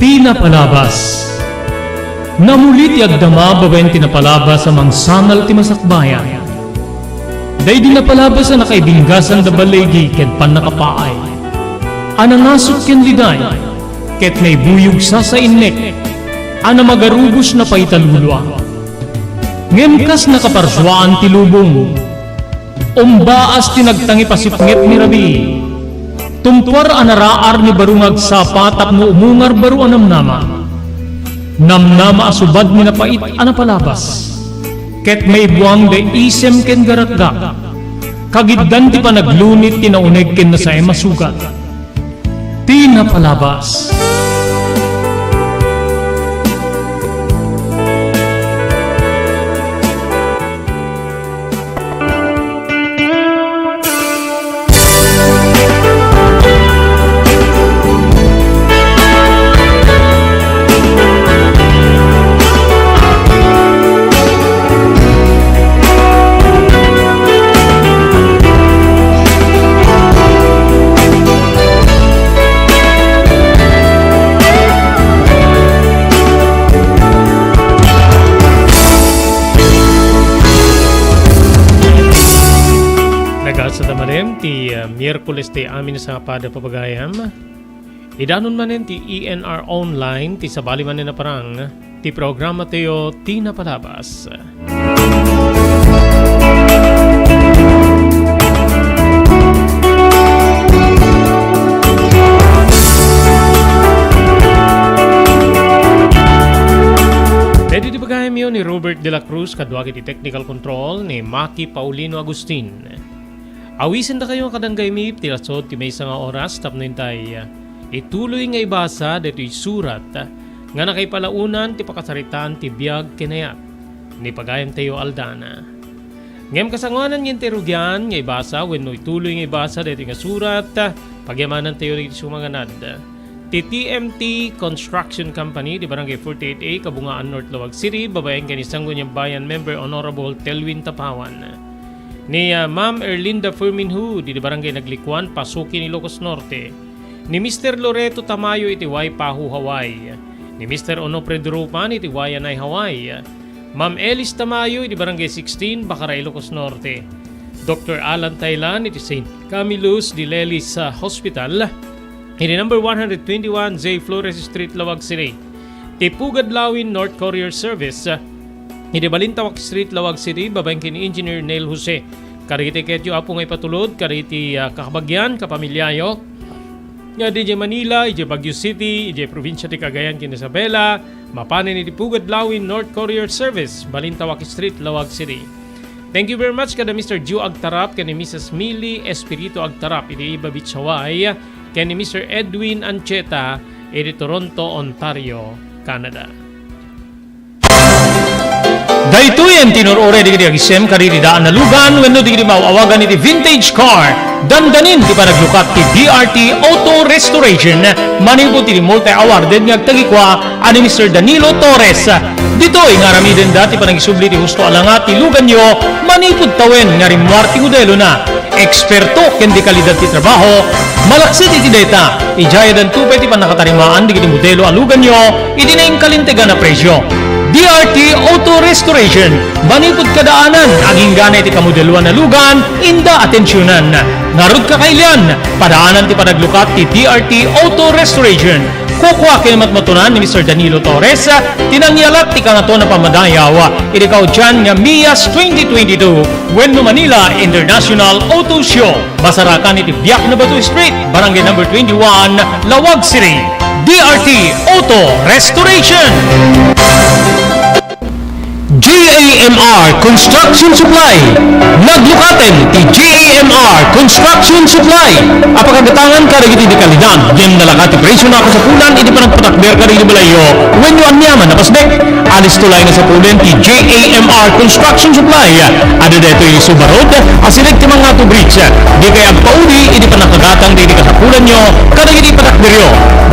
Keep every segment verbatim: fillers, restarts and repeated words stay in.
Ti napalabas. Namuli ti agdama babaen ti napalabas a mangsanal ti masakbayan. Daydi napalabas a nakaibinggasan da baligi ken pannakapaay. A nangasut ken liday, ket naibuyog sasainnek, a namagarubos napaitalulua. Ngem kas nakaparsuaan ti lubong, umbaas ti nagtangipasipnget ni rabii. Tumpuar a naraar ni baro nga agsapa tapno umungar baro a namnama. Namnama a subad ni napait a napalabas. Ket maibuang da isem ken garakgak. Kagiddan ti panaglunit ti nauneg ken nasaem a sugat. Ti napalabas. Nagasat a malem ti, uh, Miyerkules ti amin a sangapad a pagayam. Idanon manen ti E N R Online ti sabali manen a parang ti programa tayo ti napalabas. Daydi ti pagayamyo ni Robert de la Cruz kaduak iti technical control ni Maki Paulino Agustin. Awisendakayo a kadanggaymip ti lasod ti maysa nga oras tapno intay, ah, ituloy nga ibasa daytoy surat, ah, nga nakaipalaonan ti pakasaritaan ti biag ken ayat ni pagayamtayo Aldana. Ngem kasangoanan nga intay rugian nga ibasa wenno ituloy nga ibasa daytoy nga surat, ah, pagyamanantayo dagiti sumanganad. Ti T M T Construction Company, di Barangay forty-eight A, Kabungaan, North Laoag City, babaen ken ni Sangguniang Bayan member Honorable Telwin Tapawan. Ni, ah, Ma'am Erlinda Ferminhu, di Barangay Naglikuan, Pasukin, Ilocos Norte. Ni Mister Loreto Tamayo iti Waipahu, Hawaii. Ni Mister Onofre Durupan iti Waianae, Hawaii. Ma'am Elis Tamayo iti Barangay sixteen, Bacara, Ilocos Norte. Doctor Alan Taylan iti Saint Camillus de Lelis, ah, Hospital. Iti number one hundred twenty-one J Flores Street, Laoag City. Ti Pugad Lawin North Courier Service, ah, iti Balintawak Street, Laoag City, babaen ken ni Engineer Neil Jose. Kadagiti ketyo, Apo, nga ipatulod kadagiti, ah, kakabagian, kapamilyayo, nga idiay Manila, idiay Baguio City, idiay probinsia ti Cagayan ken Isabela, mapanen iti Pugad Lawin North Courier Service, Balintawak Street, Laoag City. Thank you very much kada Mister Joe Agtarap ken ni Missus Millie Espiritu Agtarap iti Iba Beach, Hawaii, ken ni Mister Edwin Ancheta iti Toronto, Ontario, Canada. Daytoy ti inur-uray dagiti agisem kadagiti daan a lugan wenno dagiti maaw-awagan iti vintage car. Dandanin ti panaglukat ti D R T Auto Restoration manipud iti multi-awarded nga agtagikua a ni Mister Danilo Torres. Ditoy nga aramidenda ti panangisubli ti husto a langa ti luganyo manipud tawen nga rimmuar ti modelona. Eksperto ken di kalidad ti trabaho, malaksid iti dayta, idiay addanto pay ti pannakatarimaan dagiti modelo a luganyo iti nainkalintegan a presio. D R T Auto Restoration, manipud kadaanan, agingga iti kamodeloan a lugan, inda atensionan. Ngarud, kakailian, padaanan ti panaglukat ti D R T Auto Restoration. Kukua ken matmatunan ni Mister Danilo Torres ti nangyalat ti Kangatoan a Pammadayaw iti kaudian nga MIAS twenty twenty-two wenno Manila International Auto Show. Masarakan iti Biak na Bato Street, Barangay Number twenty-one, Laoag City. D R T Auto Restoration. J A M R Construction Supply. Naglukaten ti J A M R Construction Supply a pakagatangan kadagiti di kalidad ngem nalaka ti presio a kasapulan iti panagpatakder kadagiti balayyo wenno aniaman a pasnek. Alisto laeng a sapulen ti J A M R Construction Supply. Adda daytoy Suba Road, asideg ti Mangato Bridge. Dikay agpauli iti pannakagatang dagiti kasapulanyo kadagiti patakderyo.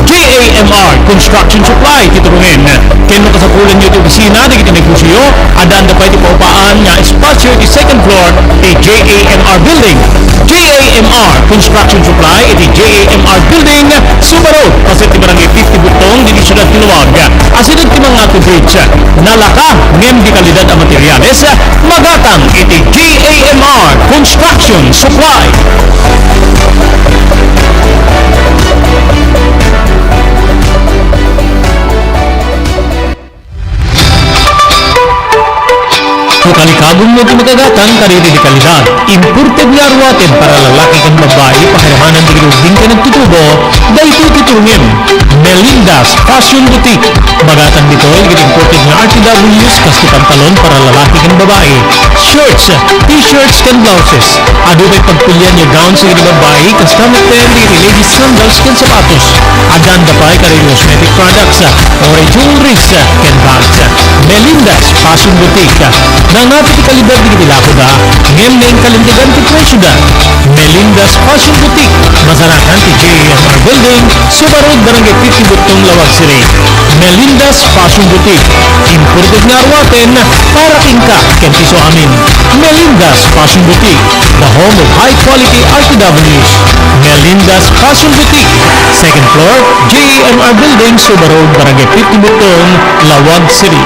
J A M R Construction Supply ti turongen. Ken no kasapulanyo ti opisina dagiti negosioyo, addaan da pay ti paupaan nga espasio iti second floor ti J A M R Building. J A M R Construction Supply iti J A M R Building, Suba Road, paset ti Barangay fifty Bugtong, ditoy siudad ti Laoag. Asideg ti Mangato Bridge, nalaka ngem di kalidad a materials, magatang iti J A M R Construction Supply. Kung kalikagummo ti makagatang kadagiti kalidad, imported nga aruaten para lalaki ken babbai, pakiramanan dagiti ubbing ken nagtutubo, daytoy ti turongem. Melinda's Fashion Boutique. Magatang ditoy dagiti imported nga R T Ws, kas ti pantalon para lalaki ken babbai, shirts, t-shirts ken blouses. Adu pay pagpilian nga gowns dagiti babbai, kasta met dagiti ladies sandals ken sapatos. Adda pay kadagiti cosmetic products, or jewelries, ken bags. Melinda's Fashion Boutique. Nangngati ti kalidad dagiti lakoda, ngem nainkalintegan ti presioda. Melinda's Fashion Boutique. Masarakan ti J A M R Building, Suba Road, Barangay fifty Bugtong, Laoag City. Melinda's Fashion Boutique. Imported nga aruaten para kenka ken ti isuamin. Melinda's Fashion Boutique, the home of high quality R T Ws. Melinda's Fashion Boutique, second floor, J A M R Building, Suba Road, Barangay fifty Bugtong, Laoag City.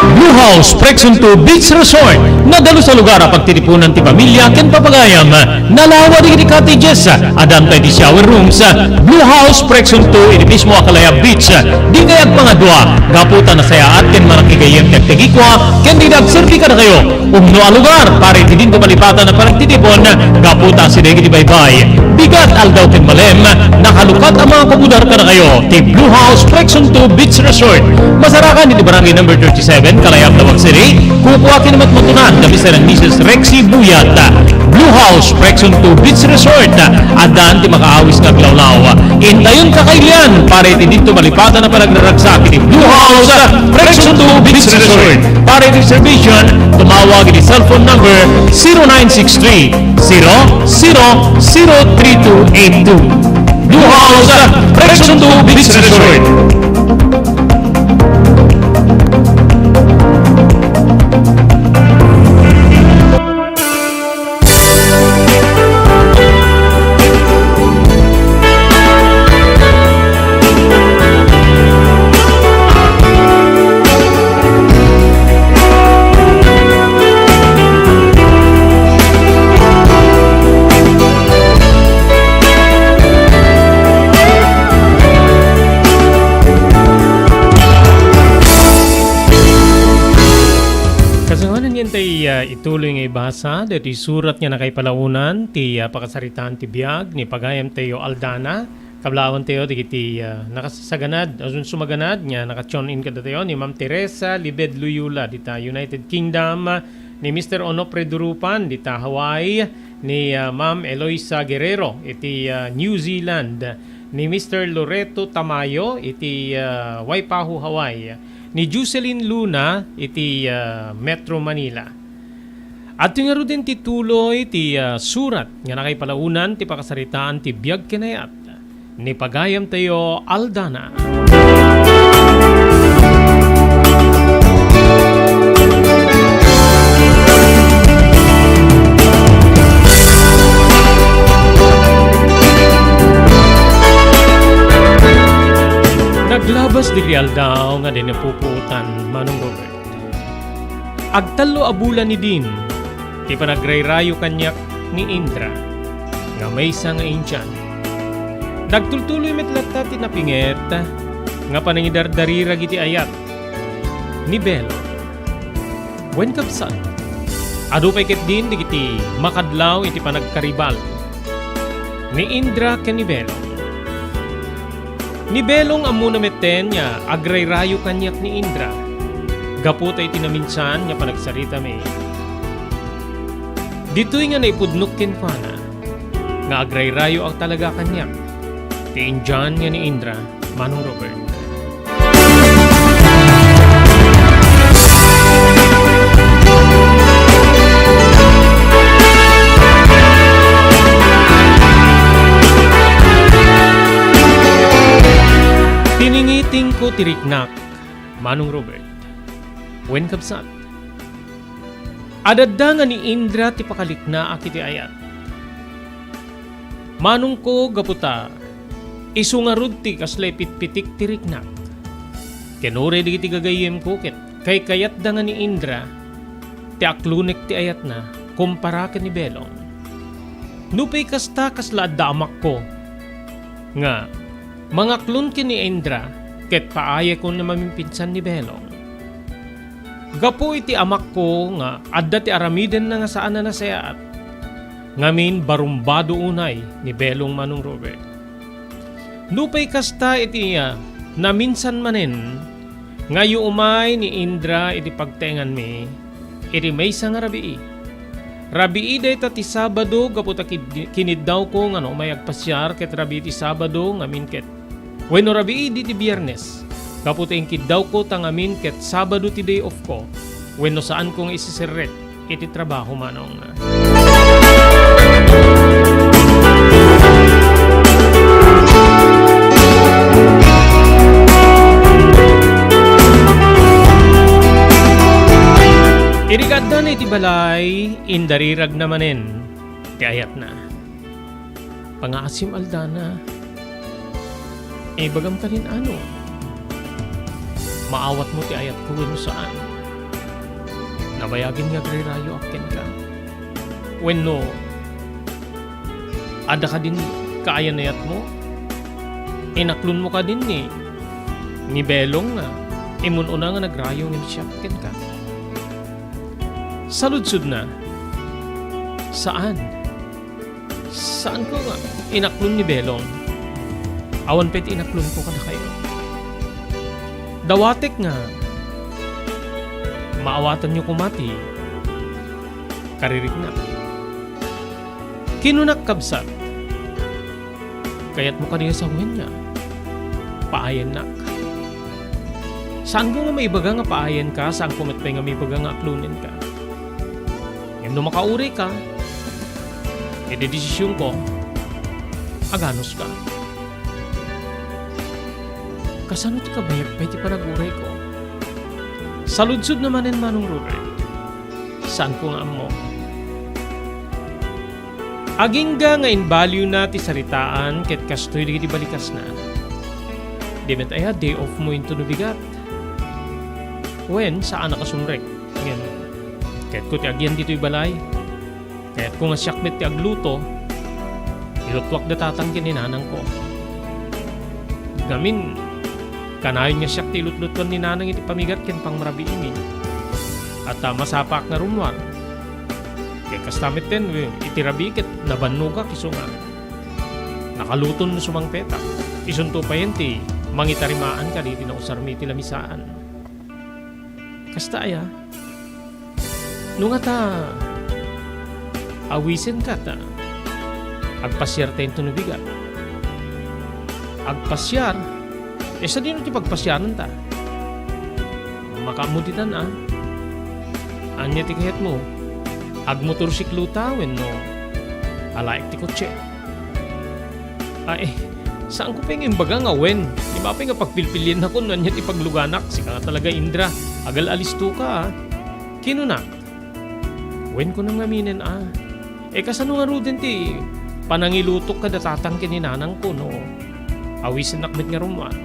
Blue House Prexon two Beach Resort. Nadalus a lugar a pagtitipunan ti pamilia ken papagayam. Nalawa dagiti cottages. Adda pay ti shower rooms. Blue House Prexon two iti mismo a Kalayab Beach. Dikay agpangadua, gapu ta nasayaat ken manakigayyem ti agtigikua ken dida agserbi kadakayo. Umno a lugar para iti dinto malipatan a panagtitipon, gapu ta asideg iti baybay. Bigat, aldaw ken malem, nakalukat a mangipabudar kadakayo ti Blue House Prexon two Beach Resort. Masarakan iti Barangay Number thirty-seven, Kalayab, Laoag City. Kukua ken matmatunan da Mister and Missus Rexy Buyat. Blue House Prexon two Beach Resort. Addan ti makaawis nga aglawlaw. Intayon kakailian para iti dinto malipatan a panagraragsak iti Blue House Prexon two Beach Resort. Para iti reservation, tumawag iti cellphone number zero nine six three, zero zero zero three two eight two. Blue House Prexon two Beach Resort. Kasangkanan nga intay, ah, ituloy nga ibasa daytoy surat nga nakaipalaonan ti, ah, pakasaritaan ti biag ni pagayamtayo Aldana. Kablaawentayo dagiti, ah, nakasasaganad, a, sumaganad nga naka-tune in kadatayo ni Ma'am Teresa Libed Loyola dita United Kingdom, ni Mister Onofre Durupan dita Hawaii, ni, ah, Ma'am Eloisa Guerrero iti, ah, New Zealand, ni Mister Loreto Tamayo iti, ah, Waipahu, Hawaii, ni Jocelyn Luna iti, ah, Metro Manila. Adtoy ngaruden ti tuloy ti, ah, surat nga nakaipalaonan ti pakasaritaan ti biag ken ayat ni pagayamtayo Aldana. Naglabas dagiti aldaw nga di napupuotan, Manong Robert. Agtallo a bulan idin ti panagrayrayo kaniak ni Indra nga maysa nga Indian. Nagtultuloy met latta ti napinget nga panangidardarirag iti ayat ni Belo. Wen, kabsat, adu pay ketdin dagiti makadlaw iti panagkaribal ni Indra ken ni Belo. Ni Belong ammona metten nga agrayrayo kaniak ni Indra gapu ta iti naminsan nga panagsaritami. Ditoy nga naipudnok kenkuana nga agrayrayo a talaga kaniak ti Indian nga ni Indra, Manong Robert. Piningitingko ti riknak, Manong Robert. Wen, kabsat, Adda nga ni Indra ti pakaliknaak iti ayat. Manongko gapu ta isu ngarud ti kasla ipitpitik ti riknak. Ken uray dagiti gagayyemko ket kaykayatda nga ni Indra ti aklonek ti ayatna kumpara ken ni Belong. Nupay kasta, kasla adda amakko nga mangaklon ken ni Indra ket paayekon nga mamimpinsan ni Belong. Gapu iti amakko nga adda ti aramidenna nga saan a nasayaat, ngamin barumbado unay ni Belong, Manong Robert. Nupay kasta iti, ah, naminsan manen nga umay ni Indra iti pagtaenganmi iti maysa nga rabii. Rabii dayta ti Sabado gapu ta kid-, kiniddawko nga no umay agpasiar ket rabii ti Sabado ngamin ket wenno rabii idi ti Biernes, gapu ta inkiddawko ta ngamin ket Sabado ti day off ko, wenno saanko nga isiserrek iti trabaho, Manong. Idi kaadda iti balay, indariragna manen ti ayatna. Pangaasim aldana. Ibagam kanin ano? Maawatmo ti ayatko wenno saan? Nabayagen nga agrirayoak kenka. Wenno, adda kadin kaayan-ayatmo? Inaklonmo kadin ni, ni Belong nga imun-una nga nagrayo ngem siak kenka? Saludsodna, saan. Saanko nga inaklon ni Belong. Awan pay ti inaklonko kadakayo. Dawatek nga maawatanyo koma ti kaririknak. Kinunak, kabsat, kayatmo kadi nga sawen nga paayennak? Saanko nga maibaga nga paayenka, saanko met pay nga maibaga nga aklonenka. Ngem no makaurayka iti desisionko, aganuska. Kasano ti kabayag pay ti panagurayko? Saludsodna manen, Manong Robert. Saanko nga ammo. Agingga nga imbaliwna ti saritaan ket kastoy dagiti balikasna. Di met aya day off-mo intono bigat? Wen, saan a kasumrek. Ngem, kayatko ti agian ditoy balay. Kayatko nga siak met ti agluto. Ilutuak da tatang ken ni nanangko. Ngamin, kanayon nga siak ti ilutlutuan ni nanang iti pamigat ken pangmarabiimi. At, ah, masapaak nga rummuar. Ket kasta metten, iti rabii ket nabannogak isu nga nakaluton no sumangpetak. Isunto payen ti mangitarimaan kadagiti nausarmi iti lamisaan. Kasta aya? No ngata, awisenka ta agpasiarta intono bigat. Agpasiar? E, sadino ti pagpasiaranta? Makaammo ditan a. Ania ti kayatmo? Agmotorsiklota wenno alaek ti kotse? Ay, saanko pay nga imbaga nga wen. Iba pay nga pagpilpiliennakon no ania ti pagluganak. Sika nga talaga, Indra. Agal-alistoka, a. Kinuna, wen ko nang ngaminen, a. E, kasano ngaruden ti panangilutok kada tatang ken ni nanangko no awisennak met nga rummuar?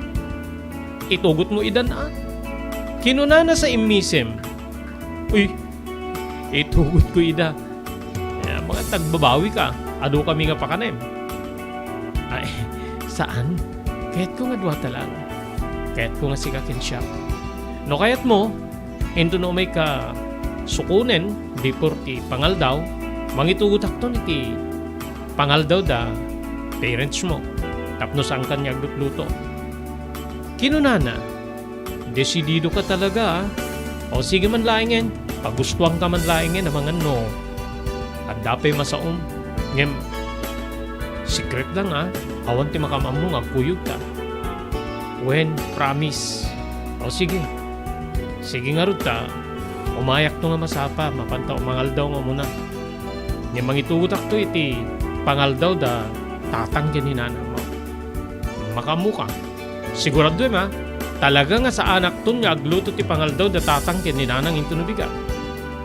Itugotmo idan, a. Kinunana sa immisem, uy, itugotko ida. E, amangan ta agbabawika, adukami nga pakanem. Ay, saan? Kayatko nga duata lang. Kayatko nga sika ken siak. No kayatmo, intono umayka sukonen before ti pangaldaw, mangitugotakton iti pangaldaw da parents mo tapno saankan nga aglutluto. Kinunana, desididoka talaga, a. O sige man laengen, pagustuanka man laengen amangan no adda pay masaom. Ngem, secret lang, a. Awan ti makaammo nga agkuyogka. Wen, promise. O sige. Sige ngarud ta, umayakto nga masapa, mapanta umangaldaw nga umuna. Ngem mangitugotakto iti pangaldaw da tatang ken ni nanangmo. Makaammoka. Siguraduem a, talaga nga saanakton nga agluto ti pangaldaw da tatang ken ni nanang intono bigat.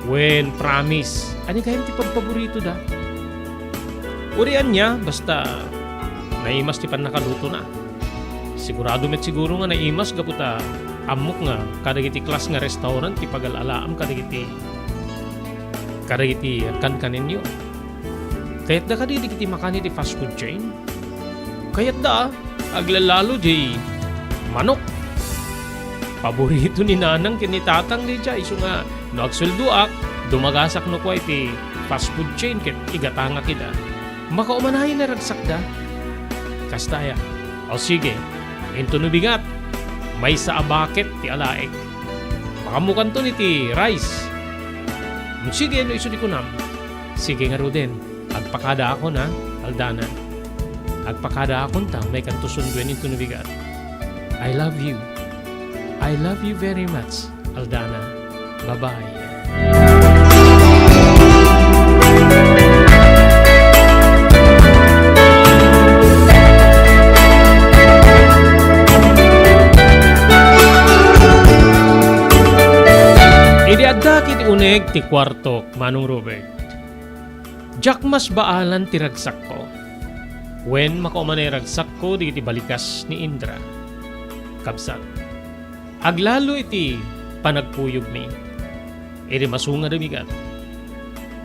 wen promise. Ania gayam ti pagpaboritoda? Uray ania, basta naimas ti pannakalutona. Sigurado met siguro nga naimas gapu ta ammok nga kadagiti class nga restaurant ti pagal-alaam kadagiti, kadagiti kankanenyo. Kayatda kadi dagiti makan iti fast food chain? Kayatda, ah. Aglalalo diay manok. Paborito ni nanang ken ni tatang diay, isu nga no agsueldoak, dumagasak no kua iti fast food chain ket igatangak ida. Makaumanayo nga ragsakda. Kasta aya. O sige, intono bigat, maysa a bucket ti alaek. Makaammokanton iti rice. Sige, no isu ti kunam. Sige ngaruden, agpakadaakon, a, Aldana. Agpakadaakon ta maykanto sunduen intono bigat. I love you. I love you very much, Aldana. Bye-bye. Idi addak iti uneg ti kuartok, Manong Robert, diak masbaalan ti ragsakko. Wen, makaumanay ragsakko dagiti balikas ni Indra. Kabsat, aglalo iti panagkuyogmi. Idi masungadami ket,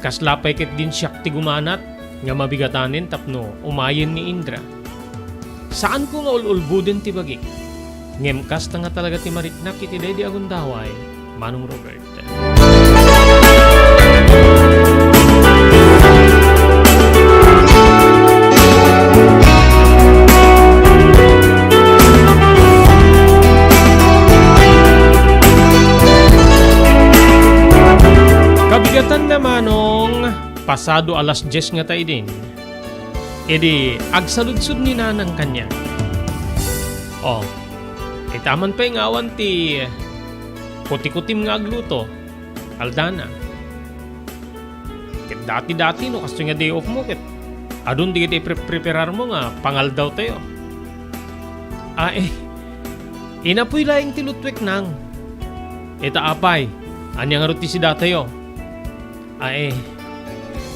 kasla pay ket din siak ti gumanat nga mabigatanen tapno umayen ni Indra. Saanko nga ul-ulboden ti bagik, ngem kasta nga talaga ti mariknak iti daydi a gundaway, Manong Robert. Kabigatanna, Manong, pasado alas dies ngata idin. Idi agsaludsod ni Nanang kaniak. O, ita man pay nga awan ti kutikutim nga agluto, Aldana. Ket dati-dati no kastoy nga day off mo, ket adun dagiti pre-, preparar mo nga pangaldaw tayo. Ay, inapoy laeng ti lutwek nang. Ita apay, ania ngarud ti sidatayo? Ay,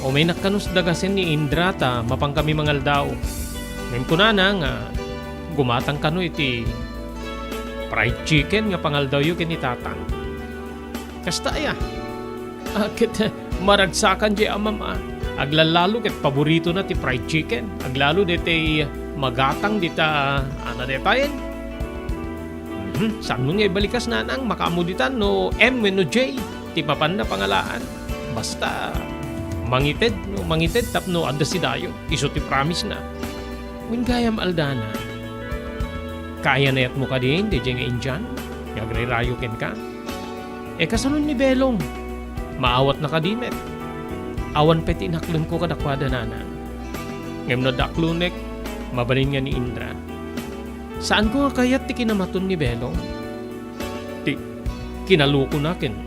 umaynak kano dagasen ni Indra ta mapan kami mangaldaw. Ngem kunana nga gumatang kano iti fried chicken nga pangaldawyo ken ni Tatang. Kasta aya? Ah, ket, eh, maragsakan diay amam a. Aglalalo ket paboritona ti fried chicken. Aglalo daytay magatang dita, ana daytayen? Mhm, saanmo nga ibalikas, Nanang, makaammo ditan no M wenno J ti mapanna pangalaan. Basta, mangited, no, mangited tapno adda sidayo. Isu ti promise na. Wen gayam, Aldana, kaayan-ayatmo kadin daydiay nga Indian nga agrayrayo kenka? E, kasano ni Belong? Maawatna kadi met? Awan pay ti inaklenko kadakuada, Nanang. Ngem no adda aklonek, mabalin nga ni Indra. Saanko nga kayat ti kinamaton ni Belong. Ti kinalukona ken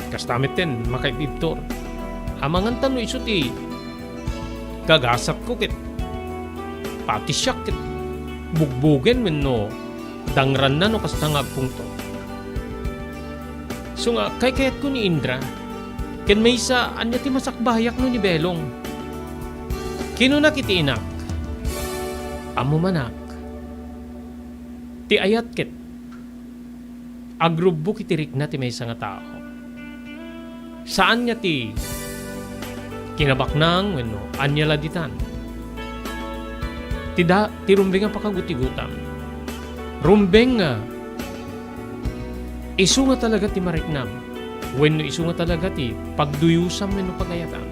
kasta met ten makaibibtur. Amangan ta no isu ti gagasatko ket pati siak ket bugbugen wenno dangranna no kasta nga agpungtot. Isu nga kaykayatko ni Indra, ken maysa, ania ti masakbayak no ni Belong? Kinonak iti inak, ammo manak, ti ayat ket agrubbok iti rikna ti maysa nga tao. Saan nga ti kinabaknang wenno ania la ditan. Ti da-, ti rumbeng a pakagutigutam. Rumbeng nga isu nga talaga ti mariknam wenno isu nga talaga ti pagduyusam wenno pagayatam.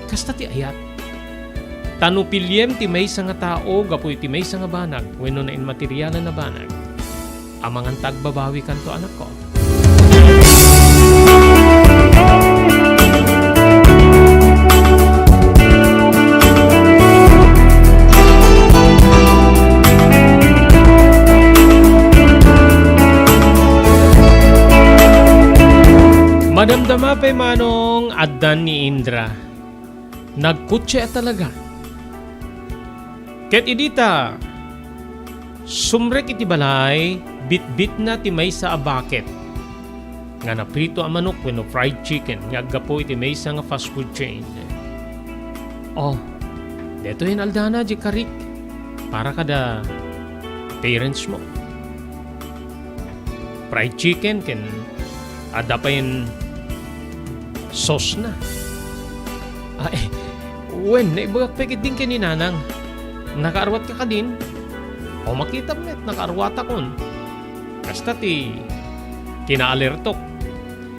Kasta ti ayat. Ta no piliem ti maysa nga tao gapu iti maysa nga banag wenno nainmaterialan a banag, amangan ta agbabawikanto, anakko. Madamdama pay, Manong, addan ni Indra. Nagkotse a talaga. Ket idi ta sumrek iti balay, bitbitna ti maysa a baket. nga naprito a manok wenno fried chicken nga aggapu iti maysa nga fast food chain. Oh, detoy in aldana, di karik, para kada parents mo. Fried chicken ken adda pay sauce na. Ay, wen, naibagak pay ketdin ken ni Nanang. Nakaarwatka kadin? O, makitam met, nakaarwatakon. Kasta ti kinaalertok.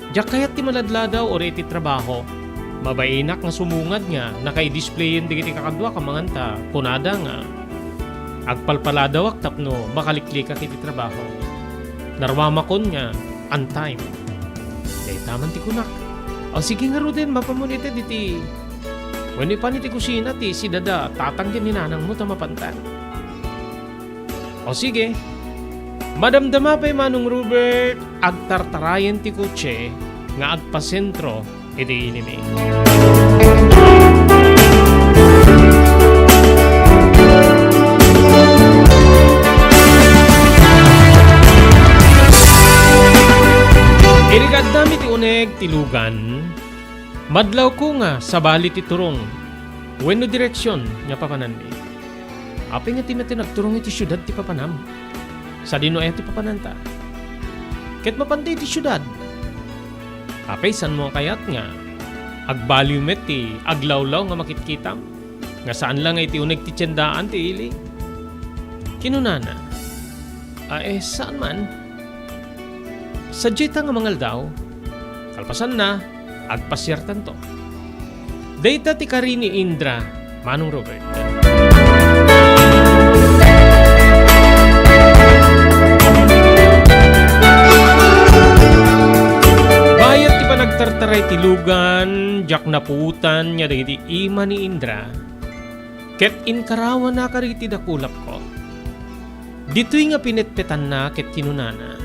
Diak kayat ti maladladaw uray iti trabaho. Mabainak nga sumungad nga nakaidisplayen dagiti kakaduak a mangan ta kunada nga agpalpaladawak tapno makaliklikak iti trabaho. Naruamakon nga on time. Dayta man ti kunak. O sige ngaruden, mapamon iti diti. Wenno ipan iti kusina ti sidada tatang ken ni nanangmo ta mapantan. O sige, madamdama pay Manong Robert, agtartarayen ti kotse nga agpasentro iti inimi. Idi kaaddami ti uneg ti lugan, madlawko nga sabali ti turong wenno direksion nga papananmi. Apay nga ti met ti nagturong iti siudad ti papanam? Sadino aya ti papananta? Ket mapanda iti siudad, apay, saanmo a kayat nga agbaliw met ti aglawlaw nga makitkitam? Nga saan la nga iti uneg ti tiendaan ti ili? Kinunana, "Ay, saan man. Sadiay ta nga mangaldaw. Kalpasanna, agpasiartanto." Dayta ti kari ni Indra, Manong Robert. Bayat ti panagtartaray ti lugan, diak napuotan nga dagiti ima ni Indra ket inkarawana kadagiti dakulapko. Ditoy nga pinetpetanna ket kinunana,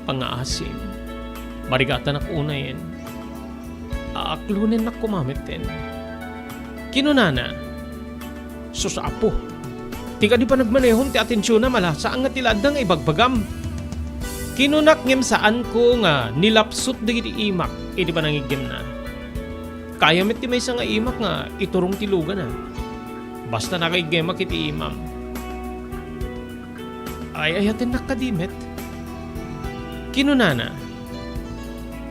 "Pangngaasim, marigatanak unayen. Aaklonennak koma metten." Kinunana, "Sus, Apo, ti kadi panagmanehom ti atensionam a la, saan nga ti la adda nga ibagbagam." Kinunak ngem saanko nga nilapsut dagiti imak iti panangiggemna. Kaya met ti maysa nga imak nga iturong ti lugan a. Basta nakaiggemak iti imam. Ay-ayatennak kadi met? Kinunana,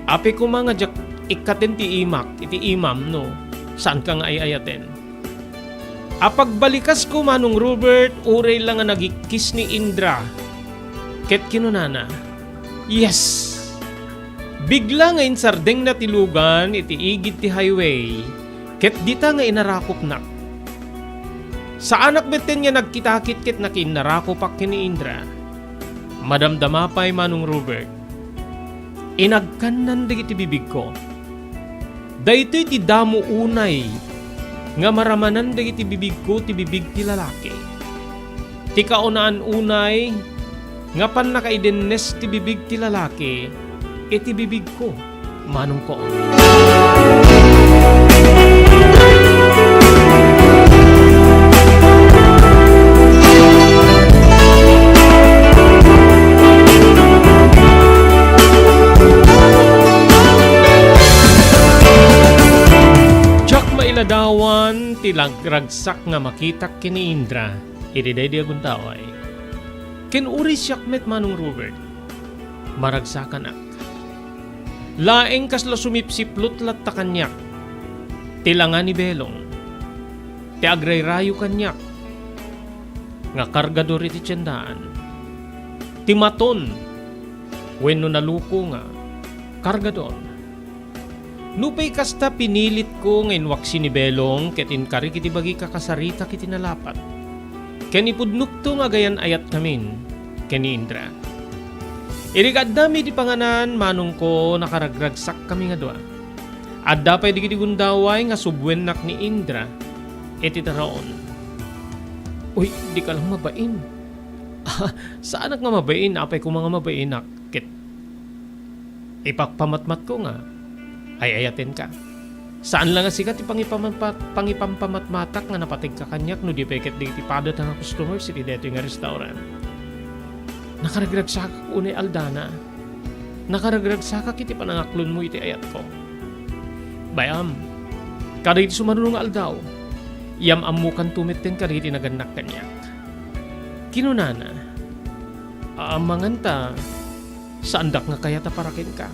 "Apay koma nga diak ikkaten ti imak iti imam no saanka nga ay-ayaten?" Apagbalikas ko, Manong Robert, uray la nga nagikkis ni Indra. Ket kinunana, "Yes!" Bigla nga insardengna ti lugan iti igid ti highway, ket dita nga inarakupnak. Saanak metten nga nagkitakit ket nakiinnarakupak ken ni Indra. Madamdama pay, Manong Robert, inagkannan dagiti bibigko. Daytoy ti damo unay nga maramanan dagiti bibigko ti bibig ti lalaki. Ti kaunaan unay nga pannakaidennes ti bibig ti lalaki iti bibigko, manongko. Diak mailadawan ti ragragsak nga makitak ken ni Indra iti daydi a gundaway. Ken uray siak met, Manong Robert, maragsakanak. Laeng kasla sumipsiplot latta kaniak ti langa ni Belong, ti agrayrayo kaniak nga kargador iti tiendaan, ti maton wenno naluko nga kargador. Nupay kasta, pinilitko nga inwaksi ni Belong ket inkarik iti bagi kakasaritak iti nalapat. Ken ipudnokto nga agayan-ayatkamin ken ni Indra. Idi kaaddami iti panganan, manongko, nakaragragsakkami nga dua. Adda pay dagiti gundaway nga subwennak ni Indra iti taraon. Uy, dika lang mabain. Ah, saanak nga mabain, apay koma nga mabainak ket ipakpamatmatko nga ay-ayatenka. Saan la nga sika ti pangipamampat-, pangipampamatmatak nga napategka kaniak no di pay ket dagiti padata nga customers iti daytoy nga restaurant. Nakaragragsakak unay aldana. Nakaragragsakak iti panangaklonmo iti ayatko. Bay-am, kadagiti sumaruno nga aldaw, yam-ammokanto metten kadagiti nagannak kaniak. Kinunana, "Amangan ta, saandak nga kayat a para kenka.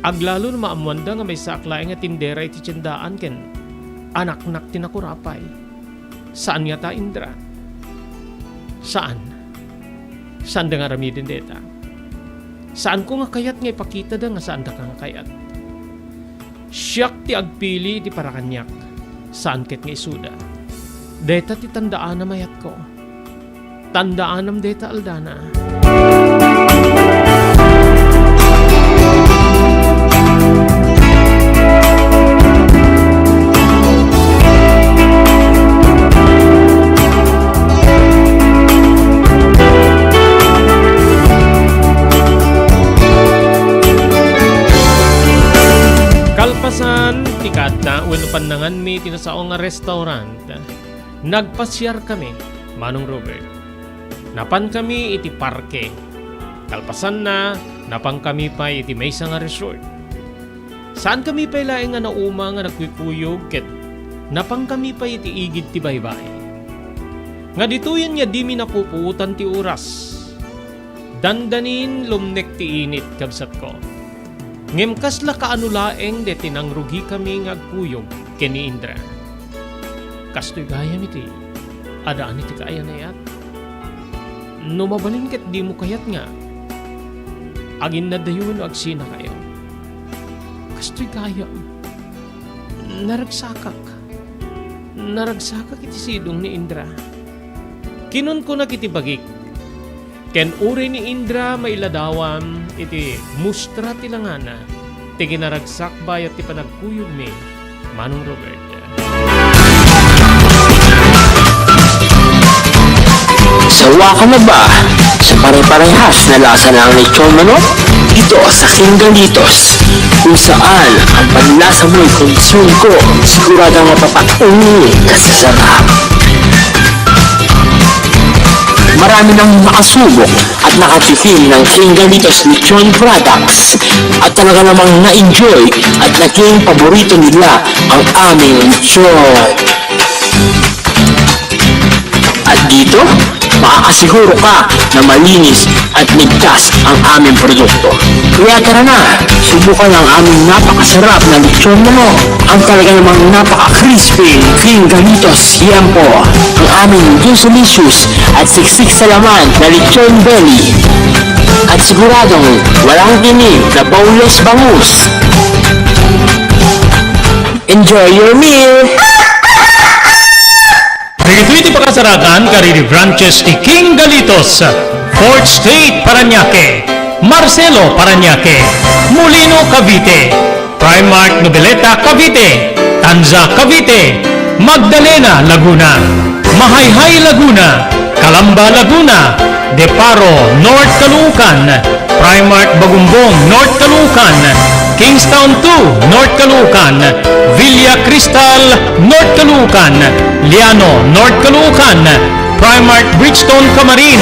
Aglalo no maammoanda nga maysaak laeng nga tindera iti tiendaan ken anaknak ti nakurapay. Saan ngata, Indra? Saan. Saanda nga aramiden dayta. Saanko nga kayat nga ipakitada nga saandaka nga kayat. Siak ti agpili iti para kaniak. Saan ket nga isuda. Dayta ti tandaanam, ayatko. Tandaanam dayta, Aldana." Kalpasan ti kaadda wenno pannanganmi iti nasao nga restaurant, nagpasiarkami, Manong Robert. Napankami iti parke. Kalpasanna, napankami pay iti maysa nga resort. Saankami pay laeng nga nauma nga nagkuykuyog ket napankami pay iti igid ti baybay. Nga ditoyen nga dimi napupuotan ti oras. Dandanin lumnek ti init, kabsatko. Ngem kasla kaano laeng dayta nangrugikami nga agkuyog ken ni Indra. Kastoy gayam iti addaan iti kaayat-ayat. No mabalin ket dimo kayat nga aginnaddayo wenno agsinakayo. Kastoy gayam. Naragsakak. Naragsakak iti sidong ni Indra. Kinunkunak iti bagik, ken uray ni Indra mailadawam iti mustra ti langana, ti kinaragsak bayat ti panagkuyogmi, Manong Robert. Sawa ka na ba sa pare-parehas na lasa ng lechon manok? Dito sa King Galitos, kung saan ang panlasa mo'y konsumko, siguradong mapapatunay ka sa sarap. Marami nang nakasubok at nakatikim ng King Galitos Lechon Products at talaga namang na-enjoy at naging paborito nila ang aming lechon. At dito, makakasiguro ka na malinis at ligtas ang aming produkto. Kaya tara na, subukan ang aming napakasarap na lechon manok. Ang talaga namang napaka-crispy, King Galitos, yan po. Ang aming juicy-licious at siksik sa laman na lechon belly. At siguradong walang tinik na boneless bangus. Enjoy your meal! Dagitoy ti pakasarakan kadagiti branches ti King Galitos, Fourth Street, Parañaque, Marcelo, Parañaque, Molino, Cavite, Primark, Noveleta, Cavite, Tanza, Cavite, Magdalena, Laguna, Mahayhay, Laguna, Calamba, Laguna, De Paro, North Caloocan, Primark Bagumbong, North Caloocan, Kingstown two, North Caloocan, Villa Cristal, North Caloocan, Liano, North Caloocan, Primark Bridgestone Camarin,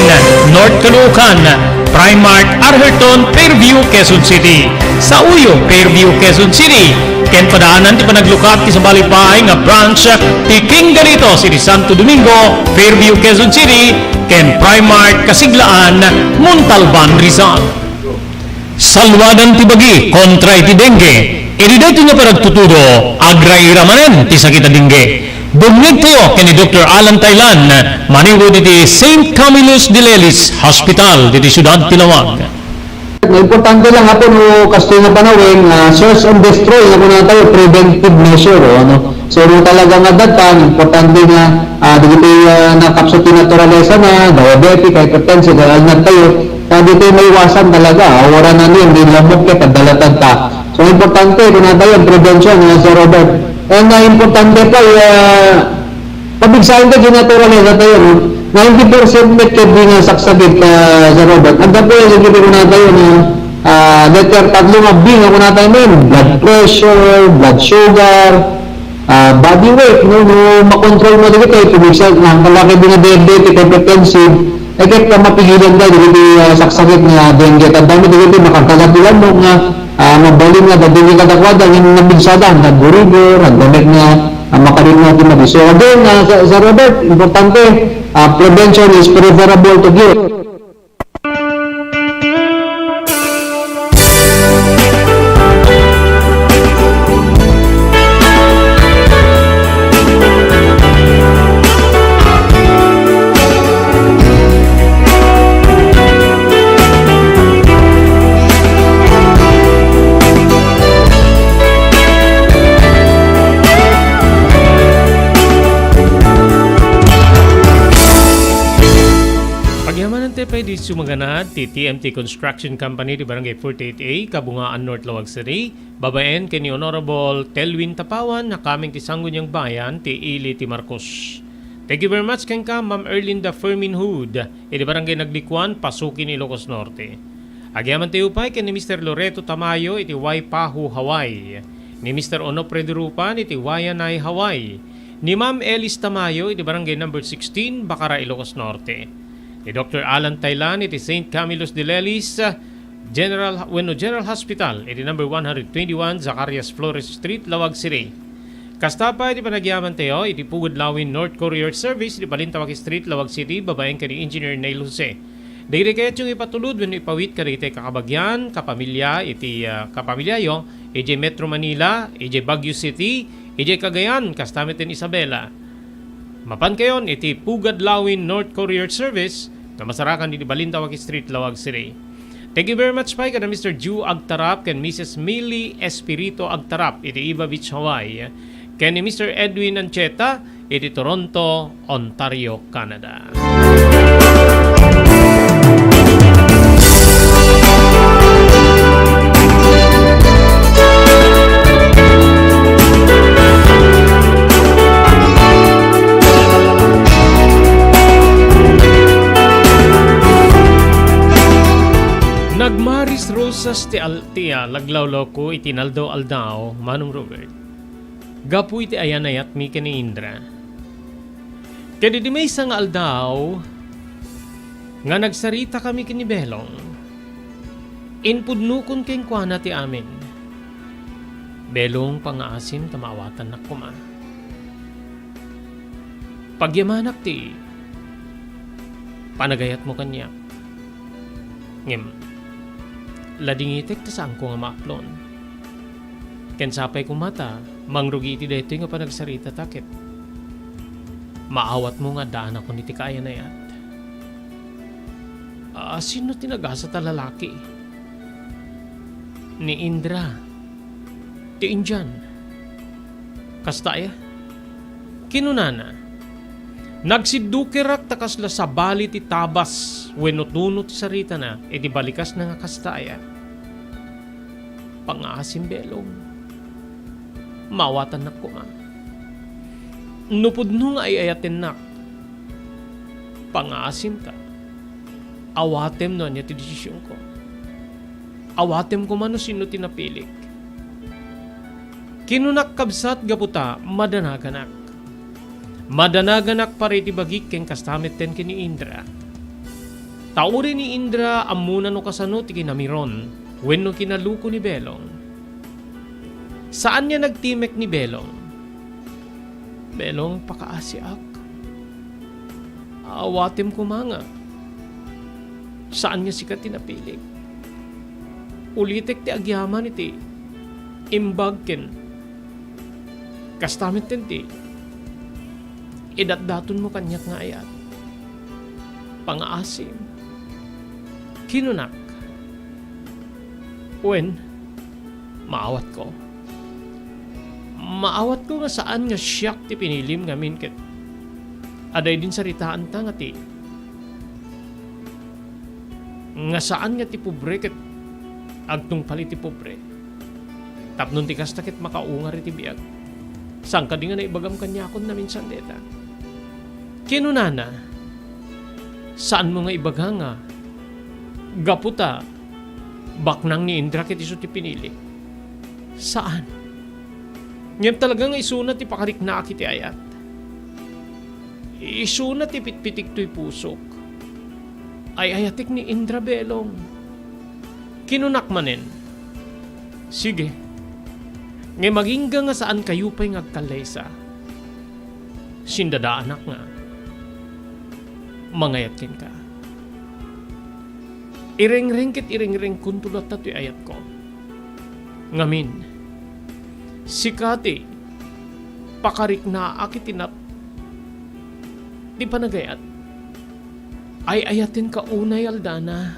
North Caloocan, Primark Arherton, Fairview, Quezon City, Sauyo, Fairview, Quezon City, ken padaanan ti panaglukat ti sabali pay nga branch ti King Galitos iti Santo Domingo, Fairview, Quezon City, ken Primark Kasiglaan, Montalban, Rizal. Saluadan ti bagi kontra iti dengue. Iti daytoy nga panagtutudo, agraira manen ti sakit a dengue. Dumngegtayo ken ni Doktor Alan Taylan, manipud iti Saint Camillus de Lelis Hospital, diti siudad ti Laoag. Importante lang, Apo, no, kastoy nga panawen, ah, search and destroy nga kunatayo, preventive measure, o, ano. So, no talaga nga adda, importante nga, ah, dagiti, ah, nakapsut ti naturalesa na, diabetic, hypertensive, kaya alnat tayo, ta ditoy maiwasan talaga, ah, wala na niyan, di lamok ket, adda latad ta. So, importante, kunatayo, ang prevention, ah, Sir Robert. And, ah, importante pa, ah, Pabigsaen ta, di naturalesa tayo, no? Ninety percent met ket di nga saksakit, ah, Sir Robert. Adda pay dagiti kunatayo, no? Ah, letter tatlo nga B nga kunatayo, men, blood pressure, blood sugar, ah, body weight, no? No makontrol mo dagiti, pabigsa, na, kalaki di nga diabetic, hypertensive, Ket ta mapigilan da dagiti, ah, saksakit nga dengue. Tandami dagiti makagkagatilan no nga, ah, mabalin nga dengue kadakuada, ngem napigsada, nagurigor, nagdamag nga, ah, makarimna ti madi. So again, ah, Sir, Sir Robert, importante, ah, prevention is preferable to cure. Pagyamanan ti pay di sumaganad ti T M T Construction Company di Barangay forty-eight A, Kabungaan North, Laoag City, babaen ken ni Honorable Telwin Tapawan, nakaameng ti Sangguniang Bayan ti Ili ti Marcos. Thank you very much kenka, Ma'am Erlinda Fermin Hood, iti Barangay Naglikuan, Pasukin, Ilocos Norte. Agyamanen tayo pay ken ni Mister Loreto Tamayo iti Waipahu, Hawaii, ni Mister Onofre Durupan iti Waianae, Hawaii, ni Ma'am Elis Tamayo iti Barangay Number sixteen, Bacara, Ilocos Norte, ni Doctor Alan Taylan iti Saint Camillus de Lelis General, wenno General Hospital iti number one hundred twenty-one Zacarias Flores Street, Laoag City. Kasta pay ti panagyaman tayo iti Pugad Lawin North Courier Service iti Balintawak Street, Laoag City, babaen ken ni Engineer Neil Jose. Dagiti kayatyo nga ipatulod wenno ipawit kadagiti kakabagian, kapamilya iti, ah, kapamilyayo, idiay Metro Manila, idiay Baguio City, idiay Cagayan, kasta met ken Isabela. Mapankayon iti Pugad Lawin North Courier Service nga masarakan iti Balintawak Street, Laoag City. Thank you very much pay kada Mister Ju Agtarap ken Missus Millie Espirito Agtarap iti Iba Beach, Hawaii, ken ni Mister Edwin Ancheta iti Toronto, Ontario, Canada. Nagmaris rosas ti al-, ti, ah, laglawlawko iti naldaw-aldaw, Manong Robert, gapu iti ayan-ayatmi ken ni Indra. Ket idi maysa nga aldaw nga nagsaritakami ken ni Belong, impudnokon kenkuana ti amin. Belong, pangngaasim ta maawatannak koma. Pagyamanak ti panagayatmo kaniak. Ngem, ladingitek ta saanko nga maaklon. Ken sapay koma ta mangrugi iti daytoy nga panagsaritata ket maawatmo nga addaanakon iti kaayan-ayat. A, sino ti nagasat a lalaki? Ni Indra. Ti Indian. Kasta aya? Kinunana, "Nagsiddukerak ta kasla sabali ti tabas wenno tuno ti saritana iti balikasna nga kasta aya." Pangngaasim, Belong. Maawatannak koma. No pudno nga ay-ayatennak, pangngaasim ta awatem no ania ti desisionko. Awatem koma no sino ti napilik. Kinunak, kabsat, gapu ta madanaganak. Madanaganak para iti bagik ken kasta metten ken ni Indra. Ta uray ni Indra ammona no kasano ti kinamiron wenno kinaluko ni Belong. Saan nga nagtimek ni Belong. Belong, pakaasiak. Awatem koma nga saan nga sika ti napilik. Ulitek ti agyaman iti imbag ken kasta metten ti idatdatonmo kaniak nga ayat. Pangngaasim. Kinunak, wen, maawatko. Maawatko nga saan nga siak ti pinilim ngamin ket adda idin saritaanta nga ti, nga saan nga ti pobre ket agtungpal iti pobre. Tapno ti kasta ket makaungar iti biag. Saan kadi nga naibagam kaniakon naminsan dayta? Kinunana, saanmo nga ibaga nga gapu ta baknang ni Indra ket isu ti pinili. Saan. Ngem talaga nga isuna ti pakariknaak iti ayat. Isuna ti pitpitik toy pusok. Ay-ayatek ni Indra, Belong. Kinunak manen, "Sige, ngem agingga nga saankayo pay nga agkallaysa. Sindadaanak nga mangayat kenka. Irengreng ket irengrengkonto latta toy ayatko. Ngamin, sika ti pakariknaak iti nap-, ti panagayat. Ay-ayatenka unay, Aldana."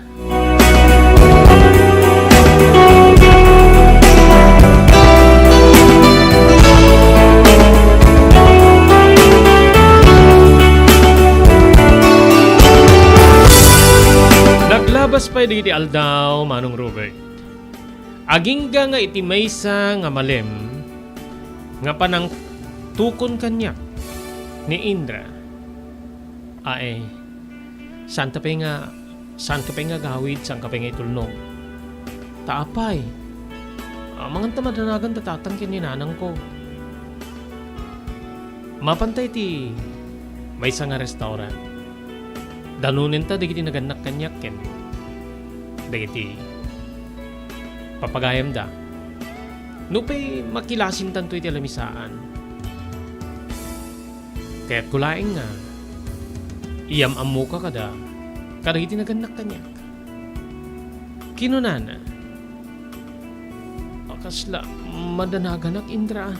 Naglabas pay dagiti aldaw, Manong Robert. Agingga nga iti maysa nga malem nga panangtukon kaniak ni Indra. Ae, saanta pay nga, saanka pay nga agawid, saanka pay nga itulnog. Ta apay, amangan ta madanagan da tatang ken ni nanangko. Mapanta iti maysa nga restaurant. Danonenta dagiti nagannak kaniak ken dagiti papagayamda. Nupay makilasintanto iti lamisaan. Kayatko laeng nga iyam-ammoka kada, kadagiti nagannak kaniak. Kinunana, "A, kasla madanaganak, Indra.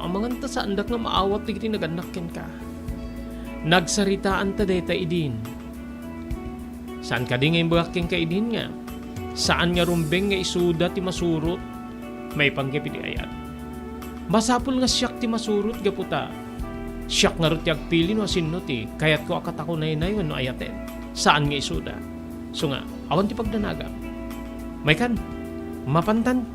Amangan ta saandak nga maawat dagiti nagannak kenka. Nagsaritaanta dayta idin. Saan kadi nga imbagak kenka idin nga saan nga rumbeng nga isuda ti masurot maipanggep iti ayat. Masapul nga siak ti masurot gapu ta siak ngarud ti agpili no asinno ti kayatko a katakunaynay wenno ayaten. Saan nga isuda. Isu nga, awan ti pagdanagam. Maykan, mapantan."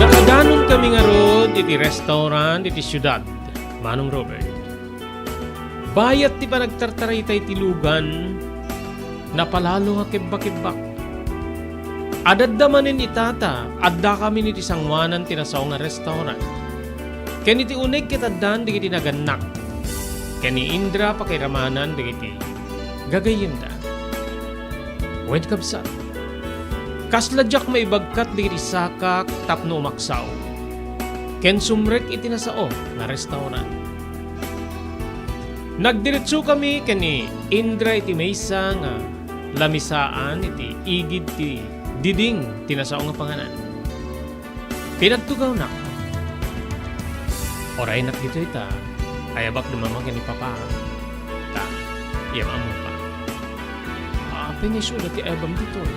Nakadanonkami ngarud iti restaurant iti siudad, Manong Robert. Bayat ti panagtartarita iti lugan, napalalo nga kebbakebbak. Ad-adda manen ita ta addakamin iti sangoanan ti nasao nga restaurant. Ken iti uneg ket addan dagiti nagannak ken ni Indra pakiramanan dagiti gagayyemda. Wen, kabsat, kasla diak maibagkat dagiti sakak tapno umaksaw ken sumrek iti nasao nga restaurant. Nagdiretsokami ken ni Indra iti maysa nga lamisaan iti igid ti diding ti nasao nga panganan. Pinagtugawnak. Uraynak ditoy ta ayabak da Mama ken ni Papa. Ta, iyam-ammoka. Apay nga isuda ti ayabam ditoy?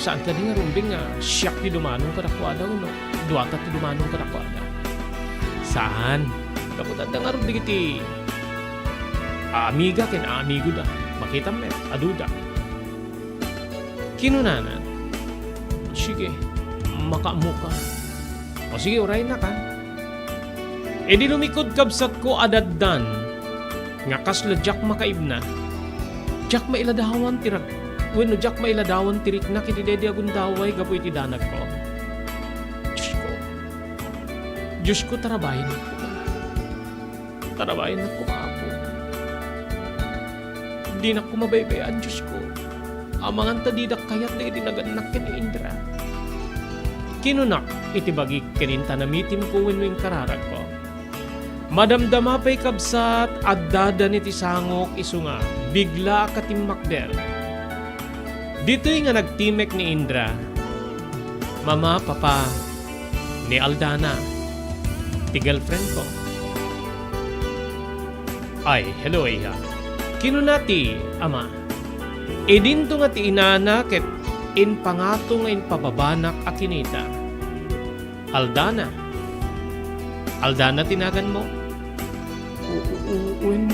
Saan kadi nga rumbeng nga siak ti dumanon kadakuada wenno duata ti dumanon kadakuada? Saan. Gapu ta adda ngarud dagiti aamiga ken aamigoda. Makitam met, aduda. Kinunana, "Sige, makaammoka." "O sige, uraynak, a." Idi lumikod, kabsatko, ad-addan nga kasla diak makaibna. Diak mailadawan ti rag-, wenno diak mailadawan ti riknak iti daydi a gundaway gapu iti danagko. Diosko, Diosko, tarabayennak. Tarabayennak koma, Apo. Dinak koma baybay-an, Diosko. Amangan ta didak kayat dagiti nagannak ken ni Indra. Kinunak iti bagik ken inta namitimko wenno inkararagko. Madamdama pay, kabsat, addadan iti sangok isu nga bigla a katimmakder. Ditoy nga nagtimek ni Indra, "Mama, Papa, ni Aldana, ti girlfriendko." "Ay, hello, iha," kinuna ti ama. Idinto nga ti inana ket impangato nga impababanak a kinita. "Aldana. Aldana ti naganmo?" "U-, u-, u-, wen,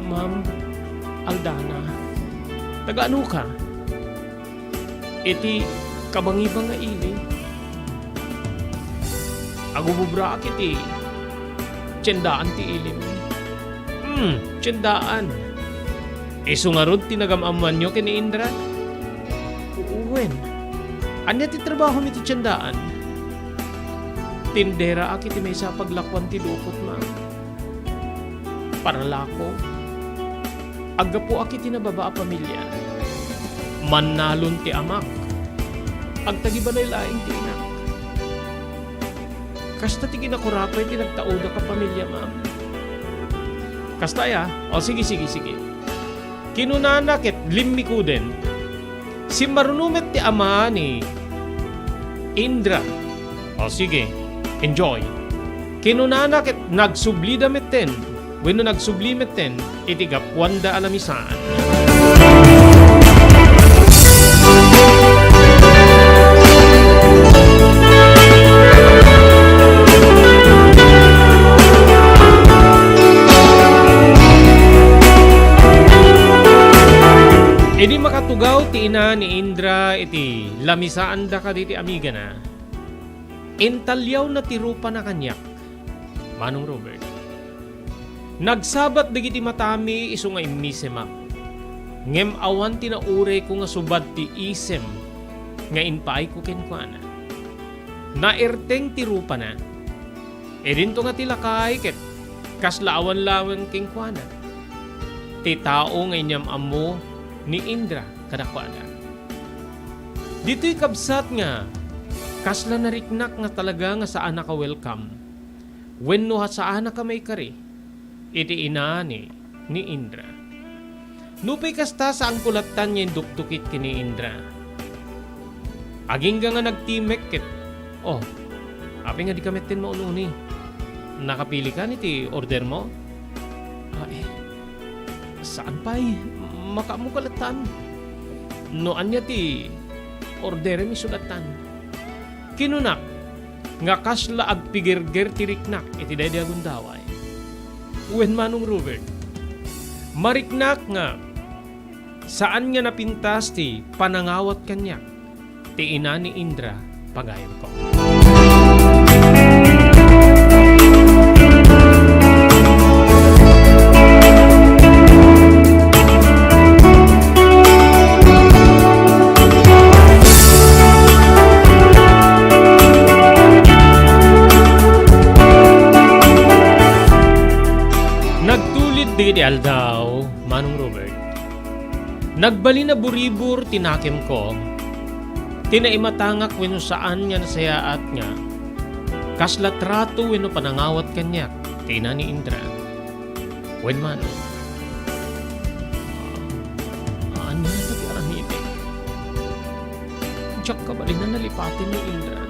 ma'am. Aldana." "Taga-anoka?" "Iti kabangibang nga ili. Agububraak iti tiendaan ti ilim." Hmm, tiendaan. Isu ngarud ti nagam-ammoanyo ken ni Indra? Wen. Ania ti trabahom iti tiendaan? Tinderaak iti maysa a paglakuan ti dukot, ma'am. Paralako. Aggapuak iti nababa a pamilia. Mannalon ti amak. Agtagibalay laeng ti inak. Kasta ti kinakurapay ti nagtaodak a pamilia, ma'am. Kasta aya? O, sige, sige, sige. Kinunana ket limmikuden. Simmaruno met ti ama ni Indra. O, sige. Enjoy. Kinunana ket nagsublida metten, wenno nagsubli metten iti gapuanda a lamisaan. Idi makatugaw ti ina ni Indra iti lamisaanda kadagiti amigana, intaliawna ti rupana kaniak, Manong Robert. Nagsabat dagiti matami isu nga immisemak, ngem awan ti naurayko nga subad ti isem nga impaayko kenkuana. Naerteng ti rupana. Idinto nga ti lakay ket kasla awan laeng kenkuana ti tao nga inyam-ammo ni Indra kadakuada. Ditoy kabsat nga kasla nariknak nga talaga nga saanak a welcome wenno a saanak a maikari iti inani ni Indra. Nupay kasta, saanko lattan nga indukdukit ken ni Indra. Agingga nga nagtimek ket, "Oh, apay nga dika metten maun-uni? Nakapili kan iti order mo?" "Ah, eh, saan pay. Makaammoka lattan no ania ti orderem isu lattan," kinunak nga kasla agpigirger ti riknak iti daydi a gundaway. Wen, Manong Robert, mariknak nga saan nga napintas ti panangawat kaniak ti ina ni Indra, pagayamko. Nagtulid dagiti aldaw, Manong Robert. Nagbalin a buribor ti nakemko, ti naimatangak wenno saan nga nasayaat nga kasla trato wenno panangawat kaniak ti ina ni Indra. Wen, Manong, ania ti aramidek? Diak kabalin a nalipaten ni Indra.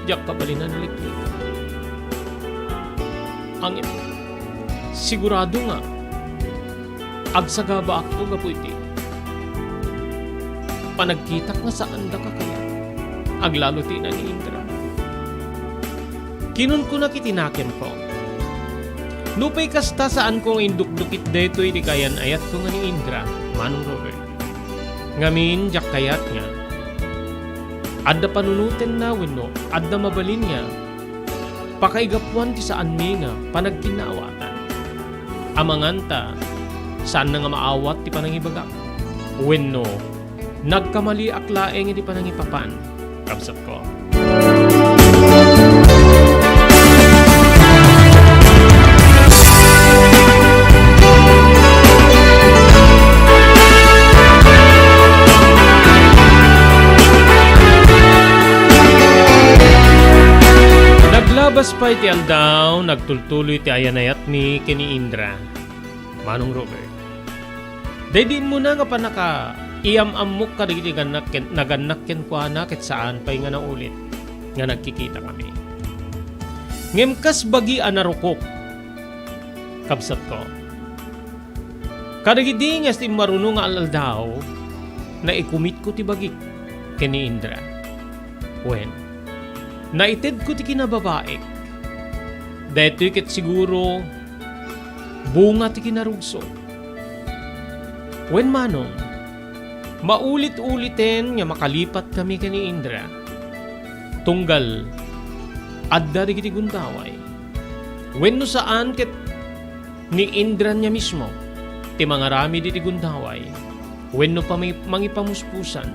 Diak kabalin a naliklikan. Ngem sigurado nga agsagabaakto gapu iti panagkitak nga saandaka kayat. Aglalo ti ina ni Indra. Kinunkunak iti nakemko, "Nupay kasta, saanko nga indukdukit daytoy iti kayan-ayatko nga ni Indra, Manong Robert. Ngamin, diak kayat nga adda panunotenna wenno adda mabalin nga pakaigapuan ti saanmi nga panagkinnaawatan. Amangan ta saanna nga maawat ti panangibagak wenno nagkamaliak laeng iti panangipapan, kabsatko." Naglabas pay ti aldaw, nagtultuloy ti ayan-ayatmi ken ni Indra, Manong Robert. Daydi immuna nga pannakaiyam-ammok kadagiti gannak ken, nagannak kenkuana ket saan pay nga naulit nga nagkikitakami. Ngem kas bagi a narukok, kabsatko, kadagidi nga simmaruno nga al-aldaw, naikumitko ti bagik ken ni Indra. Wen, naitedko ti kinababaik. Daytoy ket siguro bunga ti kinarugso. Wen, Manong, maulit-uliten nga makalipatkami ken ni Indra, tunggal adda dagiti gundaway. Wenno saan ket Ni Indra nia mismo ti mangaramid iti gundaway wenno pami-, mangipamuspusan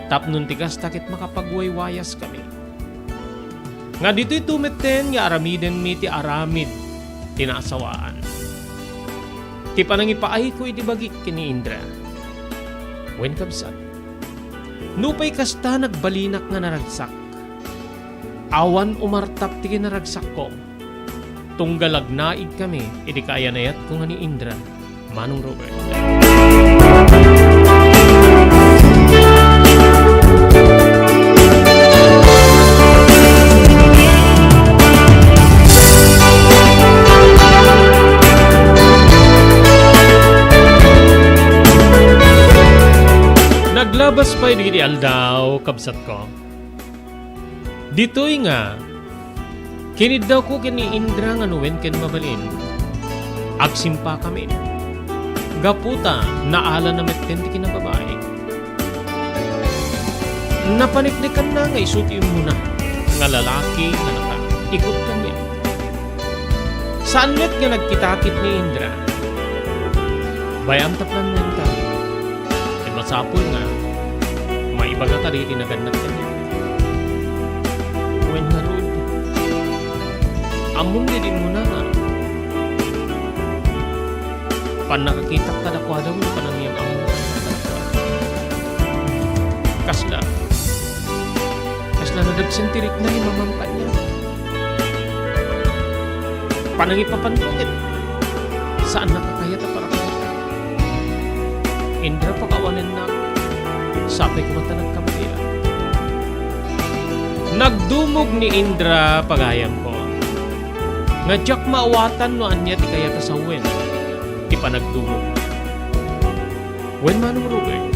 tapno ti kasta ket makapagwaywayaskami. Nga ditoyto metten nga aramidenmi ti aramid ti naasawaan. Ti panangipaayko iti bagik ken ni Indra. Wen kabsat, nupay kasta nagbalinak nga naragsak. Awan umartap ti kinaragsakko. Tunggal agnaigkami iti kaayan-ayatko nga ni Indra, Manong Robert. Naglabas pay dagiti aldaw, kabsatko. Ditoy nga, kiniddawko ken ni Indra nga no wen ken mabalin, agsimpakami. Gapu ta naalana metten ti kinababaik. Napaneknekanna nga isu ti immuna nga lalaki nga nakaikut kaniak. Saan met nga nagkita ket ni Indra. Bay-am ta plannenta. Ket masapul nga maibagak dagiti nagannak kaniak. Wen ngarud, ammom daydi immuna nga pannakakitak kadakuada wenno panangiyam-ammok kadakuada. Kasla, kasla nadagsen ti rikna nga imamam kaniak. Panangipapanko ket saannak a kayat a para kaniak. Indra, pakawanennak, sapay koma ta nagkamaliak. Nagdumog ni Indra, pagayamko, nga diak maawatan no ania ti kayat a sawen ti panagdumogna. Wen, Manong Robert,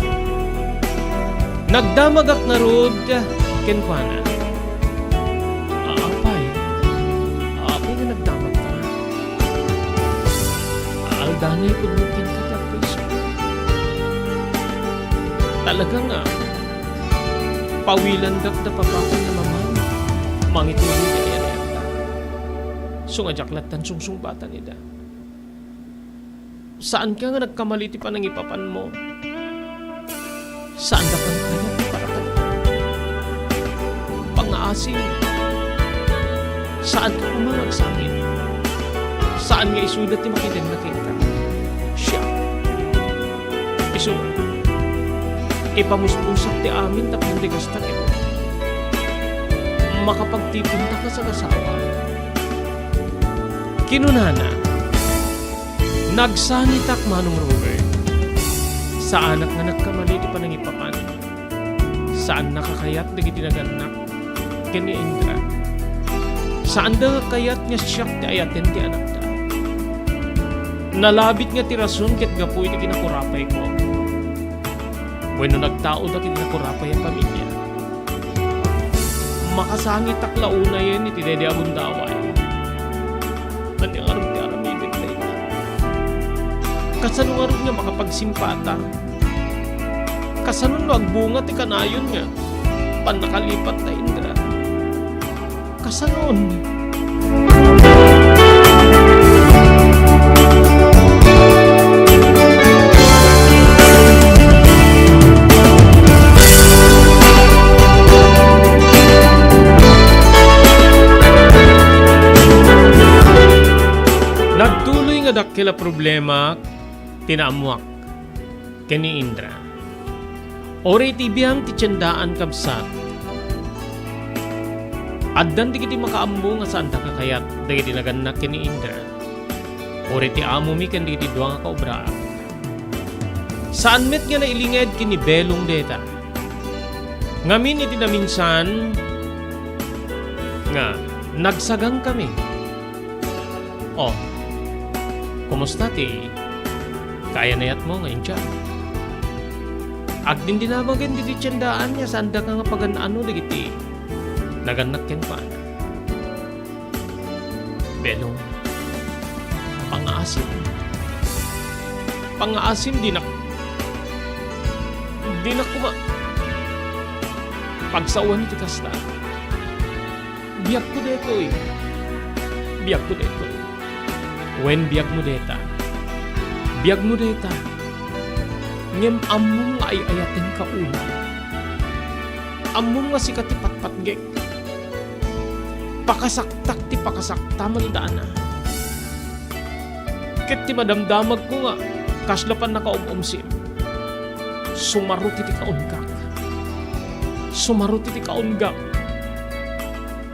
nagdamagak ngarud kenkuana. Apay, apay nga nagdamagka? Aldanay pudno kenka ti Apo Jesu. Talaga nga, pawilandakda, Papa ken Mama, mangituloy ti ayan-ayatda. Isu nga diak lattan sungsungbatan ida. Saanka nga nagkamali ti panangipapanmo. Saandaka nga kayat ti parakatmo. Pangngaasim. Saanka koma nga agsangit. Saan nga isuda ti makidenna kenka. Siak. Isu, ipamuspusak ti amin tapno ti kasta ket makapagtiponta kas agasawa. Kinunana, "Nagsangitak, Manong Robert. Saanak nga nagkamali ti panangipapan. Saannak a kayat dagiti nagannak ken ni Indra. Saanda nga kayat nga siak ti ayaten ti anakda. Nalabit nga ti rason ket gapu iti kinakurapayko. Wenno nagtaodak iti nakurapay a pamilia. Makasangitak la unayen iti daydi a gundaway. Ania ngarud ti aramiden dayta? Kasano ngarud nga makapagsimpata? Kasano no agbunga ti kanayon nga pannakalipatta, Indra? Kasanon?" Nagtuloy nga dakkel a problema ti naammoak ken ni Indra. Uray ti biang ti tiendaan, kabsat, addan dagiti makaammo nga saanda a kayat dagiti nagannak ken ni Indra. Uray ti amomi ken dagiti dua nga kaobraak. Saan met nga nailinged ken ni Belong dayta. Ngamin iti naminsan nga nagsagangkami. Oh, kumusta ti kaayan-ayatmo nga India? Agdindinamagen ditoy tiendaan nga saandaka nga pagan-ano dagiti nagannak kenkuana. Belong, pangngaasim. Pangngaasim, dinak, dinak koma pagsaoan iti kasta. Biagko daytoy. Biagko daytoy. Wen, biagmo dayta. Biagmo dayta. Ngem ammom nga ay-ayatenka unay. Ammom nga sika ti patpatgek. Pakasaktak ti pakasaktam, Aldana. Ket ti madamdamagko nga kasla pannakaum-umsim. Sumaruti ti kaunggak. Sumaruti ti kaunggak.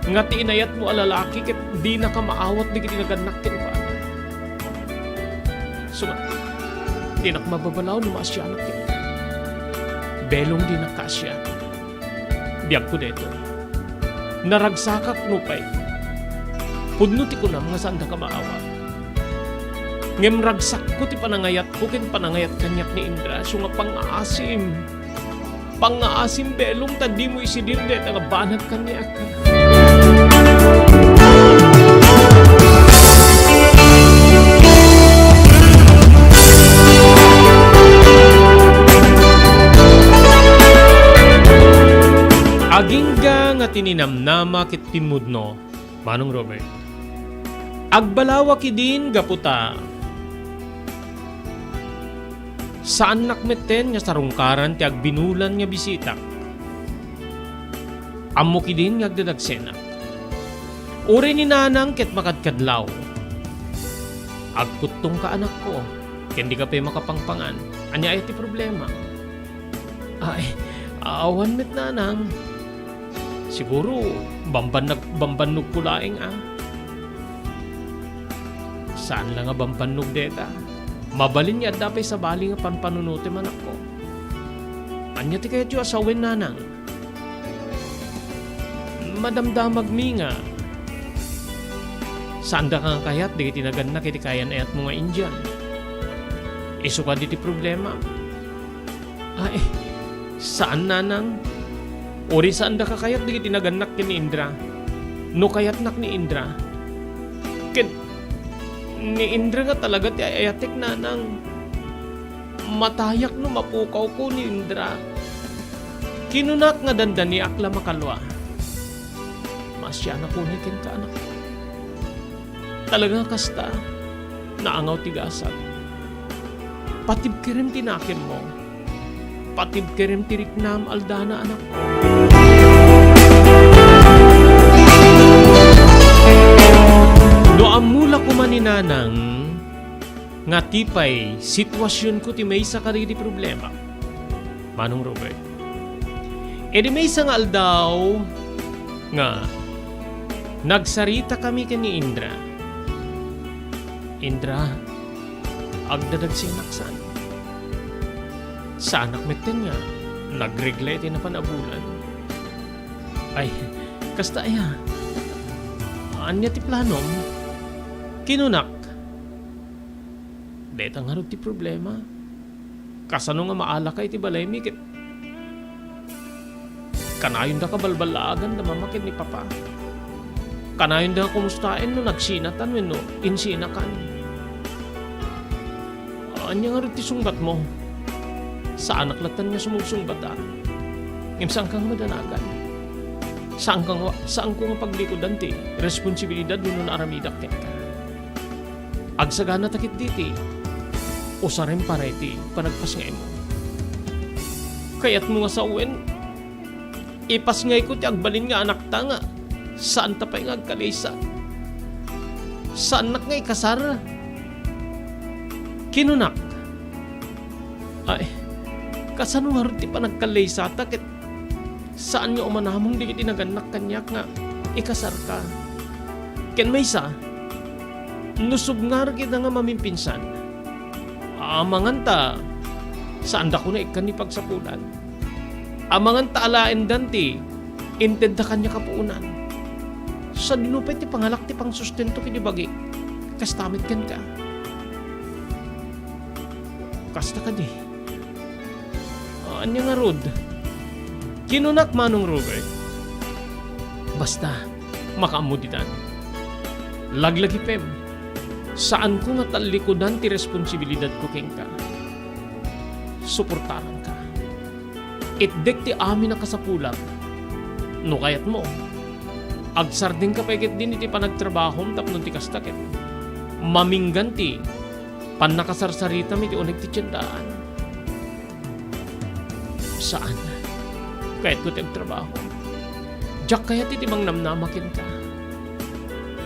Nga ti inayatmo a lalaki ket dinaka maawat dagiti nagannak kenkuana. Suma-, dinak mababalaw no maasianak kenka. Belong dinak kaasian. Biagko daytoy. Naragsakak nupay. Pudno ti kunam nga saandaka maawat. Ngem ragsakko ti panangayatko ken panangayat kaniak ni Indra, isu nga pangngaasim. Pangngaasim belong ta dimo isidir dayta nga banag kaniak. Agingga nga ti ninamnama ket pimmudno, Manong Robert. Agbalawak idin gapu ta saannak metten nga sarungkaran ti agbinulan nga bisitak. Ammok idin nga agdadagsenak. Uray ni Nanang ket makadkadlaw. Agkuttongka, anakko, ken dika pay makapangpangan. Ania aya ti problema? Ay, awan met, Nanang. Siguro, bambannag-, bambannogko laeng, a. Saan la nga bambannog dayta. Mabalin nga adda pay sabali nga panpanunotem, anakko. Ania ti kayatyo a sawen, Nanang? Madamdamagmi nga saandaka nga kayat dagiti nagannak iti kayan-ayatmo nga Indian. Isu kadi ti problema. Ay, saan, Nanang. Uray saandaka kayat dagiti nagannak ken ni Indra. No kayatnak ni Indra. Ket ni Indra nga talaga ti ay-ayatek, Nanang. Matayak no mapukawko ni Indra. Kinunak nga dandaniak la makalua. Maasianak unay kenka, anak. Talaga nga kasta, naangaw ti gasat. Patibkerem ti nakemmo. Patibkerem ti riknam, Aldana, anak. No ammo la koma ni Nanang nga ti pay situasionko ti maysa kadagiti problema, Manong Robert. Idi maysa nga aldaw nga nagsaritakami ken ni Indra. Indra, agdadagsenak saan. Saanak metten nga nagregla iti napan a bulan. Ay, kasta aya. Ania ti planom? Kinunak. Dayta ngarud ti problema. Kasano nga maalaka iti balaymi ket kanayonda kabalballaagan da mama ken ni papa. Kanayonda nga kumustaen no nagsinatan wenno insinakan. Ania ngarud ti sungbatmo? Saanak lattan nga sumugsungbat, a. Ngem saanka nga madanagan. Saanka nga, saanko nga paglikudan ti responsibilidad wenno naaramidak kenka. Agsagana ta ketdi ti usarem para iti panagpasngaymo. Kayatmo nga sawen, ipasngayko ti agbalin nga anakta nga saanta pay nga agkalaysat. Saannak nga ikasar. Kinunak, ay, kasano ngarud ti panagkalaysata ket saan nga umanamong dagiti nagannak kaniak nga ikasarka. Ken maysa, no subngarek ida nga mamimpinsan, amangan ta saandakon nga ikkan ni pagsapulan. Amangan ta alaendan ti intedda kaniak a puonan. Sadino pay ti pangalak ti pangsustento iti bagik, kasta met kenka. Kasta kadi. Ania ngarud? Kinunak, Manong Robert. Basta, makaammo ditan. Laglagipem, saanko nga tallikudan ti responsibilidadko kenka. Suportaranka. Itdek ti amin a kasapulam. No kayatmo, agsardengka pay ketdin iti panagtrabahom tapno ti kasta ket Maminggan ti pannakasarsaritam iti uneg ti tiendaan. Saan. Kayatko ti agtrabaho. Diak kayat iti mangnamnama kenka.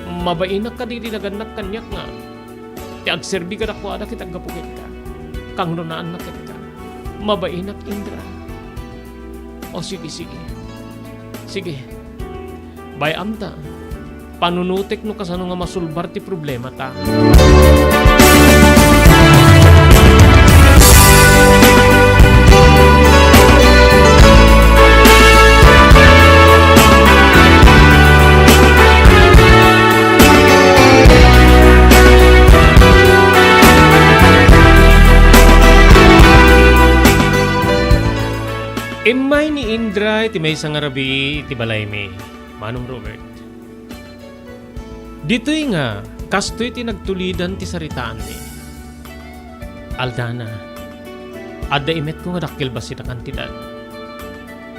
Mabainak kadi ti nagannak kaniak nga ti agserbi kadakuada ket aggapu kenka. Kangrunaan na kenka. Mabainak, Indra. O sige, sige. Sige. Bay-am ta. Panunotek no kasano nga masolbar ti problemata. Immay ni Indra iti maysa nga rabii iti balaymi, Manong Robert. Ditoy nga, kastoy ti nagtulidan ti saritaanmi. Aldana, adda imetko nga dakkel bassit a kantidad.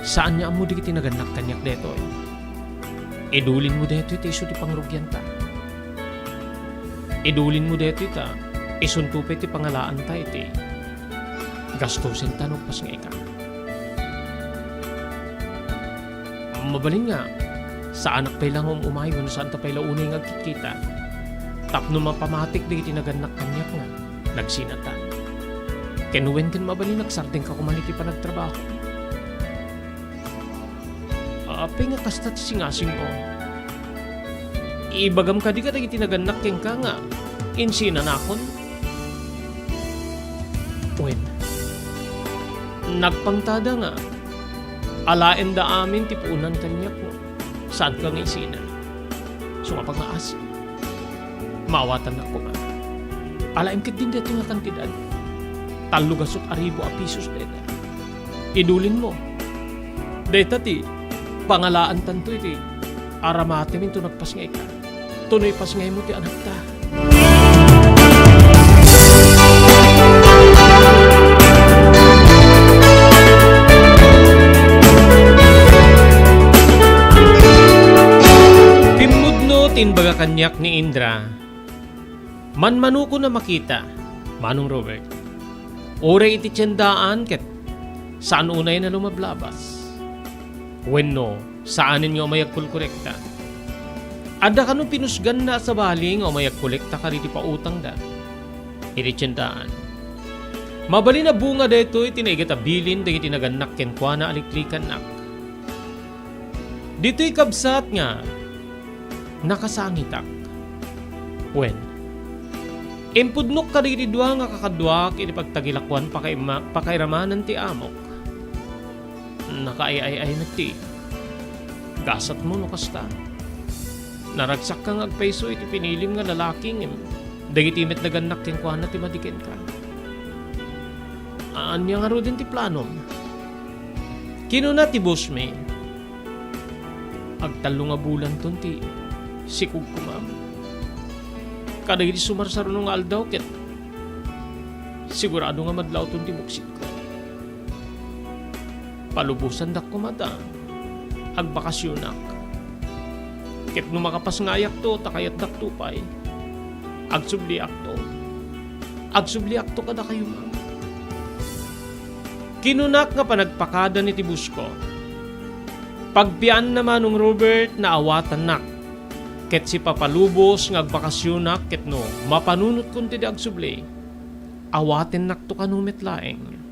Saan nga ammo dagiti nagannak kaniak daytoy. Idulinmo daytoy ta isu ti pangrugianta. Idulinmo daytoy ta isunto pay ti pangalaanta iti gastosenta no agpasngayka. Mabalin nga, saanak pay la nga um-umay wenno saanta pay la unay nga agkitkita tapno mapamatik dagiti nagannak kaniak nga nagsinatan. Ken wen ken mabalin, agsardengka koma iti panagtrabaho. Apay nga kasta ti singasing-o? Ibagam kadi kadagiti nagannak kenka nga insinanakon? Wen, nagpangtada nga alaenda amin ti puonan kaniak no saanka nga isina. Sungapag nga asi. Maawatannak koma. Alaem ketdin daytoy nga kantidad. Tallo gasut a ribu a pesos dayta. Idulinmo. Dayta ti pangalaantanto iti aramatem inton agpasngayka. Tapno ipasngaymo ti anakta. Pimmudno ti imbaga kaniak ni Indra. Manmanokon a makita, Manong Robert. Uray iti tiendaan ket saan unay a lumablabas. Wenno, saanen nga umay agkolkorekta. Adda kano pinusganna a sabali nga umay agkolekta kadagiti pautangda iti tiendaan. Mabalin a bunga daytoy ti naigat a bilin dagiti nagannak kenkuana a liklikannak. Ditoy kabsat nga nakasangitak. Wen, impudnok kadagiti dua nga kakaduak iti pagtagilakoan pakaima-, pakairamanan ti amok. Nakaay-ay-aynak ti gasatmo no kasta. Naragsakka nga agpayso iti pinilim nga lalaki ngem dagiti met nagannak kenkuana ti madi kenka. Ania ngaruden ti planom? Kinuna ti bossmi, agtallo nga bulanton ti sikogko, ma'am. Kadagiti sumarsaruno nga aldaw ket sigurado nga madlawton ti buksitko. Palubosandak koma ta agbakasyonak. Ket no makapasngayakto ta kayatdakto pay, agsubliakto. Agsubliakto kadakayo, ma'am. Kinunak nga panagpakada ni ti boss ko, "Pagpianna, Manong Robert, naawatannak. Ket sipapalubos nga agbakasyonak ket no mapanunotkon ti di agsubli, awatennakto kano met laeng."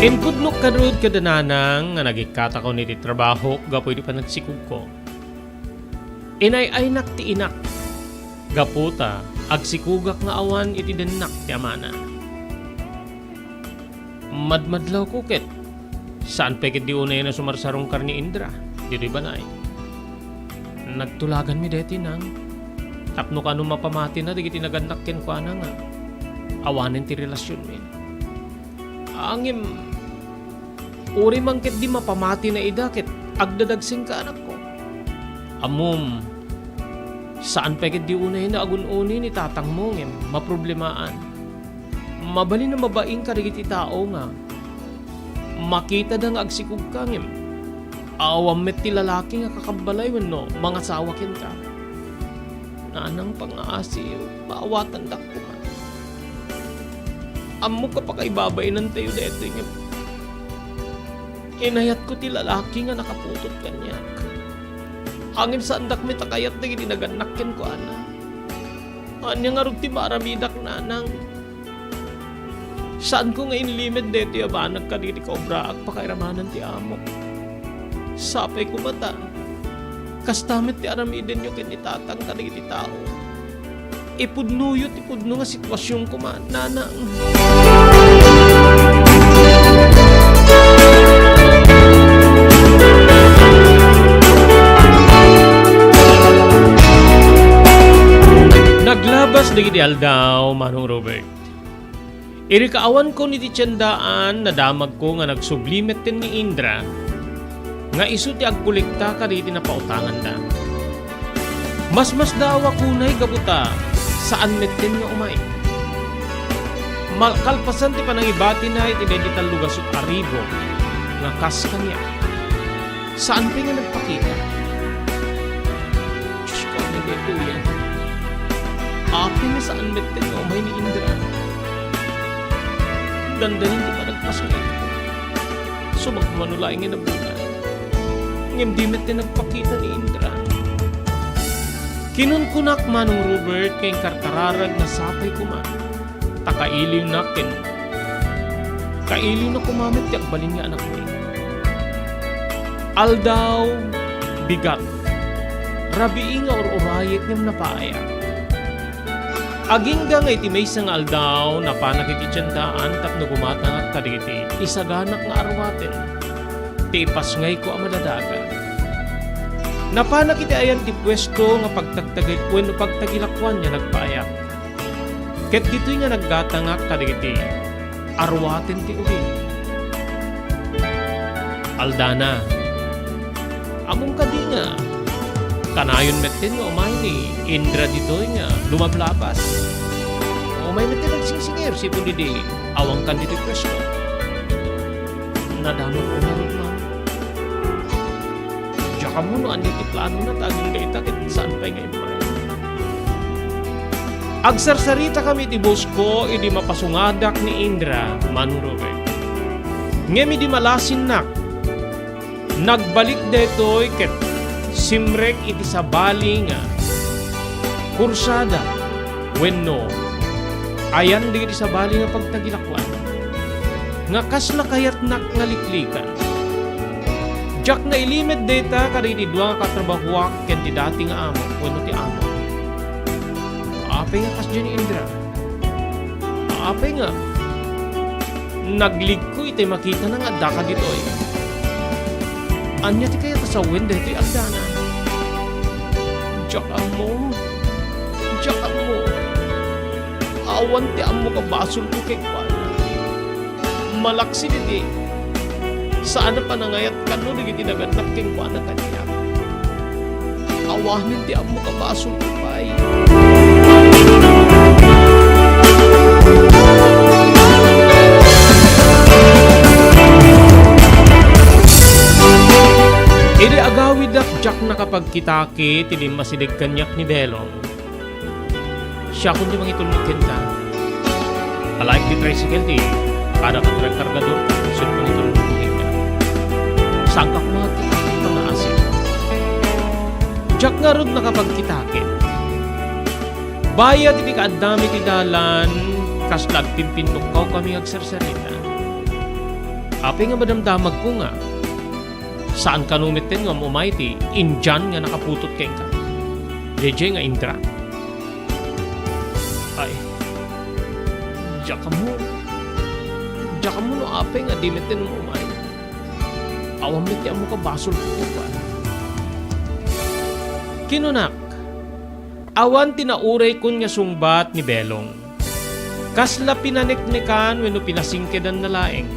Impudnok ngarud kada nanang nga nagikkatakon iti trabahok gapu iti panagsikogko. Inay-aynak ti inak. Gapu ta agsikogak nga awan iti dennak ti amana. Madmadlawko ket saan pay ketdi unay a sumarsarungkar ni Indra ditoy balay. Nagtulaganmi daytoy nang tapno kano mapamatina dagiti nagannak kenkuana nga awanen ti relasionmi. Ngem, uray man ketdi mapamatina ida ket Agdadagsengka, anakko. Ammom, saan pay ketdi unay nga agun-uni ni tatangmo ngem maproblemaan. Mabalin a mabain kadagiti tao nga makitada nga agsikogka ngem awan met ti lalaki nga kakabbalay wenno mangasawa kenka. Nanang, pangngaasiyo, maawatandak koma. Ammok a pakaibabainantayo daytoy ngem inayatko ti lalaki nga nakaputot kaniak. Ngem saandak met a kayat dagiti nagannak kenkuana. Ania ngarud ti maaramidak, nanang? Saanko nga inlimed daytoy a banag kadagiti kaobraak pakairamanan ti amok. Sapay koma ta kasta met ti aramidenyo ken ni tatang kadagiti tao. Ipudnoyo ti pudno nga situasionko, ma-, nanang. Naglabas dagiti aldaw, Manong Robert. Idi kaawanko iti tiendaan, nadamagko nga nagsubli metten ni Indra nga isu ti agkolekta kadagiti napautanganda. Masmasdaawak unay gapu ta saan metten nga umay. Makalpasan ti panangibatina iti daydi tallo gasut a ribu nga kas kaniak, saan pay nga nagpakita. Diyos ko, ano daytoy a? Apay nga saan metten nga umay ni Indra? Dandanin ti panagpasngayko. Sumagmamano laeng nga nabulan. Ngem di metten nagpakita ni Indra. Kinunkunak, Manong Robert, nga inkarkararag nga sapay koma ta kailiwnak ken kailiwna koma met ti agbalin nga anakmi. Aldaw, bigat. Rabii nga ur-urayek ngem napaayak. Agingga nga iti maysa nga aldaw, napanak iti tiendaan tapno gumatangak kadagiti isaganak nga arwaten ti ipasngayko a madadaga. Napanak iti ayan ti puesto nga pagtagtagil-, wenno pagtagilakuan nga nagpaayak. Ket ditoy nga naggatangak kadagiti arwaten ti uli. Aldana, ammom kadi nga kanayon metten nga umay ni Indra ditoy nga lumablabas? Umay metten nagsingsingir sipud idi awankan ditoy puesto. Nadamagko ngarud, ma'am. Diak ammo no ania ti planona ta agingga ita ket saan pay nga immay. Agsarsaritakami iti bosko idi mapasungadak ni Indra, Manong Robert. Ngem idi malasinnak, nagbalik daytoy ket simrek iti sabali nga kursada wenno ayan dagiti sabali nga pagtagilakuan nga kasla kayatnak nga liklikan. Diak nailimed dayta kadagiti dua nga katrabahoak ken ti dati nga amok wenno ti amok. Apay nga kasdiay ni Indra? Apay nga nagligko itay makitana nga addaka ditoy? Ania ti kayat a sawen daytoy aldana? Diak ammo. Diak ammo. Awan ti ammok a basolko kenkuana. Malaksid iti saan a panangayat kano dagiti nagannak kenkuana kaniak. Awanen ti ammok a basolko pay. Idi agawidak, diak nakapagkitaki ti limmasideg kaniak ni Belong. Siakon ti mangitulnog kenta. Alaek ti tricycle ti kada kakargador, isu ti mangitulnog kenta. Saan ka koma ti pangaasi? Diak ngarud nakapagkita ket bayat iti kaaddami ti dalan, kasla agpimpintukkawkami nga agsarsarita. Apay nga madamdamagko nga saan kano metten nga um-umay ti Indian nga nakaputot kenka. Daydiay nga Indra. Ay, diak ammo. Diak ammo no apay nga di metten um-umay. Awan met ti ammok a basolko kenkuana. Kinunak, awan ti nauraykon nga sungbat ni Belong. Kasla pinaneknekan wenno pinasingkedanna laeng.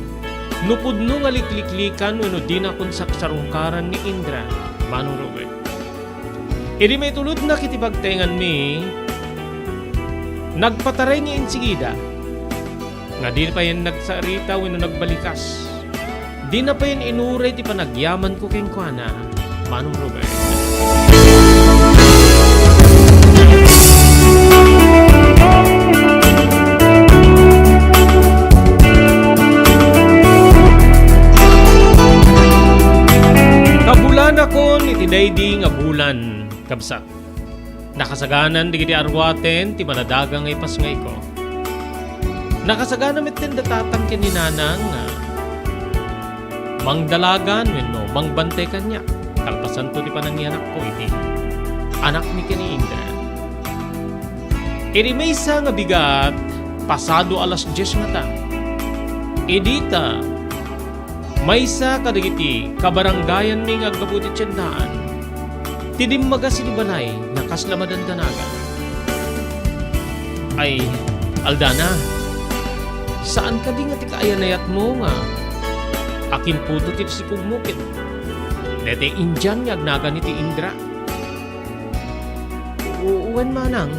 no pudno nga likliklikan wenno dinakon sarsarungkaran ni Indra, Manong Robert. Idi maitulodnak iti pagtaenganmi, nagpataray nga insigida nga di payen nagsarita wenno nagbalikas. Dina payen inuray ti panagyamanko kenkuana, Manong Robert. Kabulanakon iti daydi nga bulan, kabsat. Nakasaganan dagiti arruaten ti maladaga nga ipasngayko. Nakasagana metten da tatang ken ni nanang nga mangdalagan wenno mangbantay kaniak, kalpasanto ti panangianakko iti anakmi ken ni Indra. Iti maysa nga bigat, pasado alas dies ngata. Idi ta maysa kadagiti kabarangayanmi nga aggapu iti tiendaan ti dimmagas iti balay nga kasla madandanagan. Ay, Aldana, saan kadi nga ti kaayan-ayatmo nga akinputo ti sikogmo ket daytoy Indian nga agnagan iti Indra? Wen manang,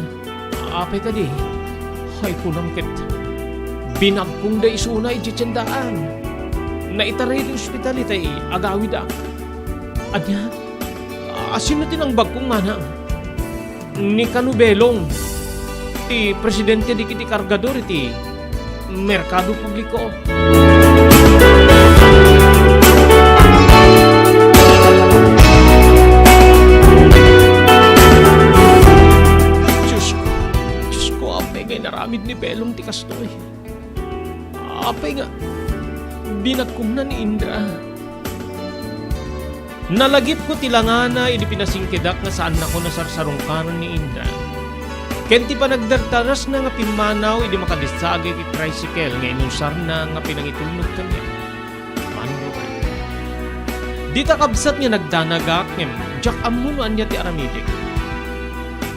apay kadi? Ay, kunam ket binagkongda isuna idiay tiendaan. Naitaray iti ospital itay agawidak. Ania? A, sino ti nangbagkong manang? Ni Kano Belong, ti presidente dagiti kargador iti merkado publiko. Diosko, Diosko, apay nga inaramid ni Belong ti kastoy? Apay nga binagkongna ni Indra? Nalagipko ti langana idi pinasingkedak nga saannakon a sarsarungkaran ni Indra. Ken ti panagdardarasna nga pimmanaw idi makadissaag iti tricycle nga inusarna nga pinangitulnog kaniak. Manong Robert. Dita kabsat nga nagdanagak ngem diak ammo no ania ti aramidek.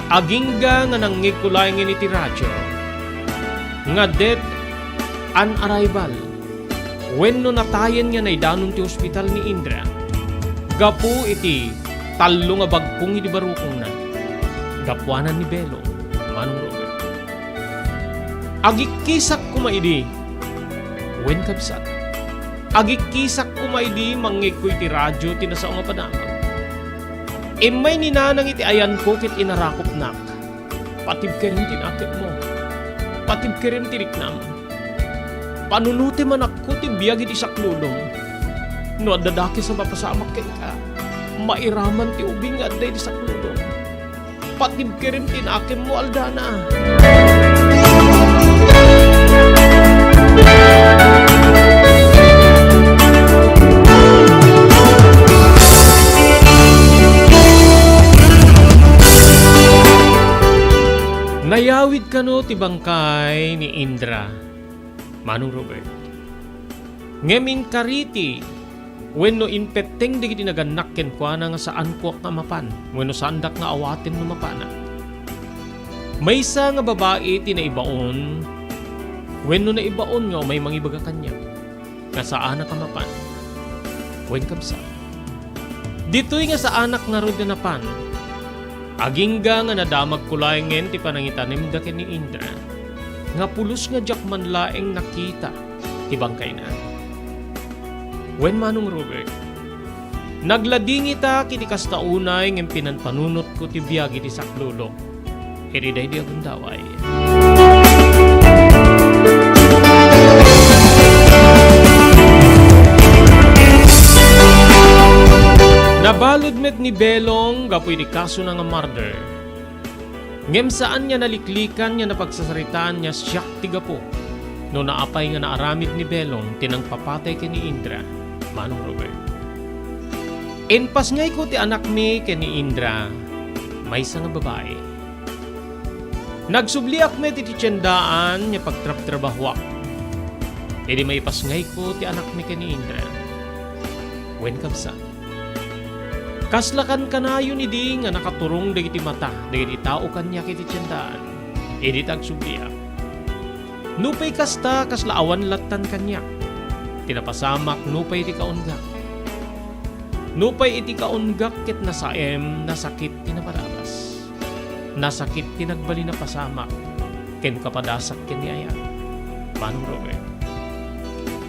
Agingga nga nangngegko laengen iti radio nga dead on arrival wenno natayen nga naidanon ti ospital ni Indra gapu iti tallo nga bagkong idi barukongna. Gapuanan ni Belong, Manong Robert. Agikkisak koma idi, wen kabsat. Agikkisak koma idi mangngegko iti radio ti nasao nga panamag. Immay ni nanang iti ayanko ket inarakupnak. Patibkerem ti nakemmo. Patibkerem ti riknam. Panunotem a nakko ti biag iti saklulom. No adda dakes a mapasamak kenka, mairaman ti ubing nga adda iti saklulom. Patibkerem ti nakemmo, Aldana. Nayawid kano ti bangkay ni Indra, Manong Robert. Ngem inkariti wenno impetteng dagiti nagannak kenkuana nga saankoak nga mapan wenno saandak nga awaten no mapanak. Maysa nga babai ti naibaon wenno naibaon nga umay mangibaga kaniak nga saanak a mapan. Wen kabsat. Ditoy nga saanak ngarud a napan. Agingga nga nadamagko laengen ti panangitanemda ken ni Indra, nga pulos nga diak man laeng nakita ti bangkayna. Wen Manong Robert, nagladingitak iti kasta unay ngem pinanpanunotko ti biag iti saklulom. Iti daydi a gundaway. Nabalud met ni Belong gapu iti kasona nga murder. Ngem saan nga naliklikan nga napagsasaritaan nga siak ti gapu no naapay nga naaramid ni Belong ti nangpapatay ken ni Indra, Manong Robert. Impasngayko ti anakmi ken ni Indra, maysa nga babai. Nagsubliak met iti tiendaan nga pagtrabtrabahoak idi maipasngayko ti anakmi ken ni Indra. Wen kabsat. Kasla kankanayon idi nga nakaturong dagiti mata dagiti tao kaniak iti tiendaan idi ta agsubliak. Nupay kasta, kasla awan lattan kaniak. ti napasamak nupay iti kaunggak. Nupay iti kaunggak ket nasaem, nasakit ti napalabas. Nasakit ti nagbalin a pasamak ken kapadasak ken ni ayat. Manong Robert.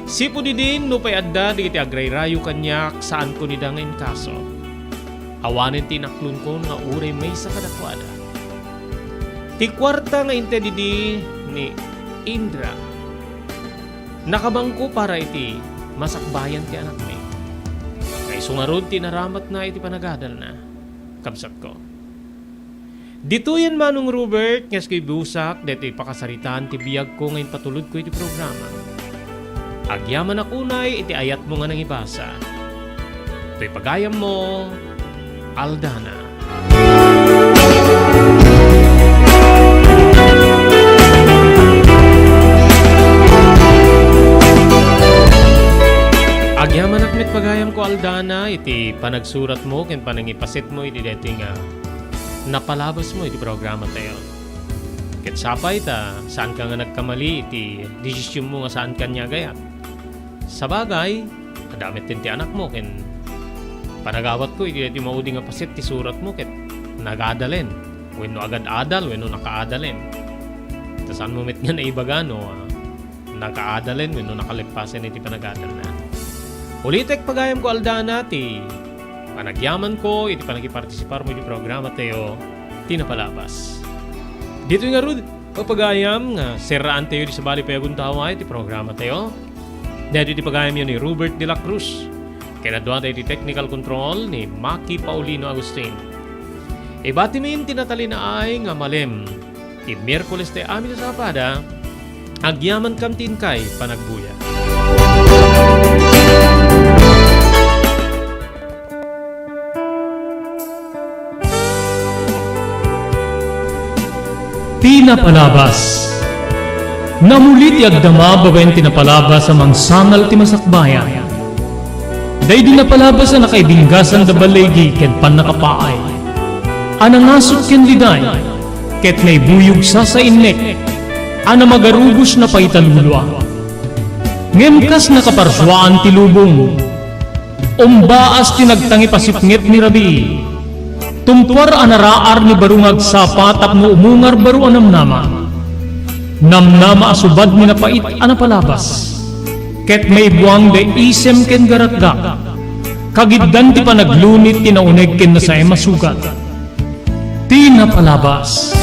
Sipud idin, nupay adda dagiti agrayrayo kaniak, saanko ni da nga inkaso. Awanen ti inaklonko nga uray maysa kadakuada. Ti kuarta nga inted idi ni Indra, nakabangko para iti masakbayan ti anakmi. Kayso ngarud ti inaramatna iti panagadalna, kabsatko. Ditoyen, Manong Robert, nga iskay busak daytoy pakasaritaan ti biagko nga impatulodko iti programa. Agyamanak unay iti ayatmo nga nangibasa. Toy pagayammo, Aldana. Agyamanak met pagayamko, Aldana, iti panagsuratmo ken panangipasitmo iti daytoy nga napalabasmo iti programatayo. Ket sapay ta saanka nga nagkamali iti desisionmo nga saanka nga agayat. Sabagay, adda met ti anakmo ken panagawatko iti daytoy maudi nga paset ti suratmo ket nagadalen wenno agad-adal wenno nakaadalen. Ta saanmo met nga naibaga no, ah, nakaadalen wenno nakaleppasen iti panagadalna. Ulitek pagayamko, Aldana, ti panagyamanko iti panagipartisiparmo iti programatayo ti napalabas. Ditoy ngarud, o pagayam, nga serraantayo di sabali pay aguntawa iti programatayo. Daytoy ti pagayamyo ni Robert de la Cruz. Ken adda iti technical control ni Maki Paulino Agustin. Ibatimin ti natalinaay nga malem ti Miyerkules ti amin a sapada, agyamankam ti inkay panagbuya. Ti napalabas. Namuli ti agdama babaen ti napalabas a mangsangal ti masakbayan. Daydi napalabas a nakaibinggasan da baligi ken pannakapaay. A nangasut ken liday, ket naibuyog sasainnek, a namagarubos na paitalulua. Ngem kas nakaparsuaan ti lubong, umbaas ti nagtangipasipnget ni rabii. Tumtuar a naraar ni baro nga agsapa tapno umungar baro a namnama. Namnama a subad ni napait a napalabas. Ket maibuang da isem ken garakgak. Kagiddan ti panaglunit ti nauneg ken nasaem a sugat. Ti napalabas.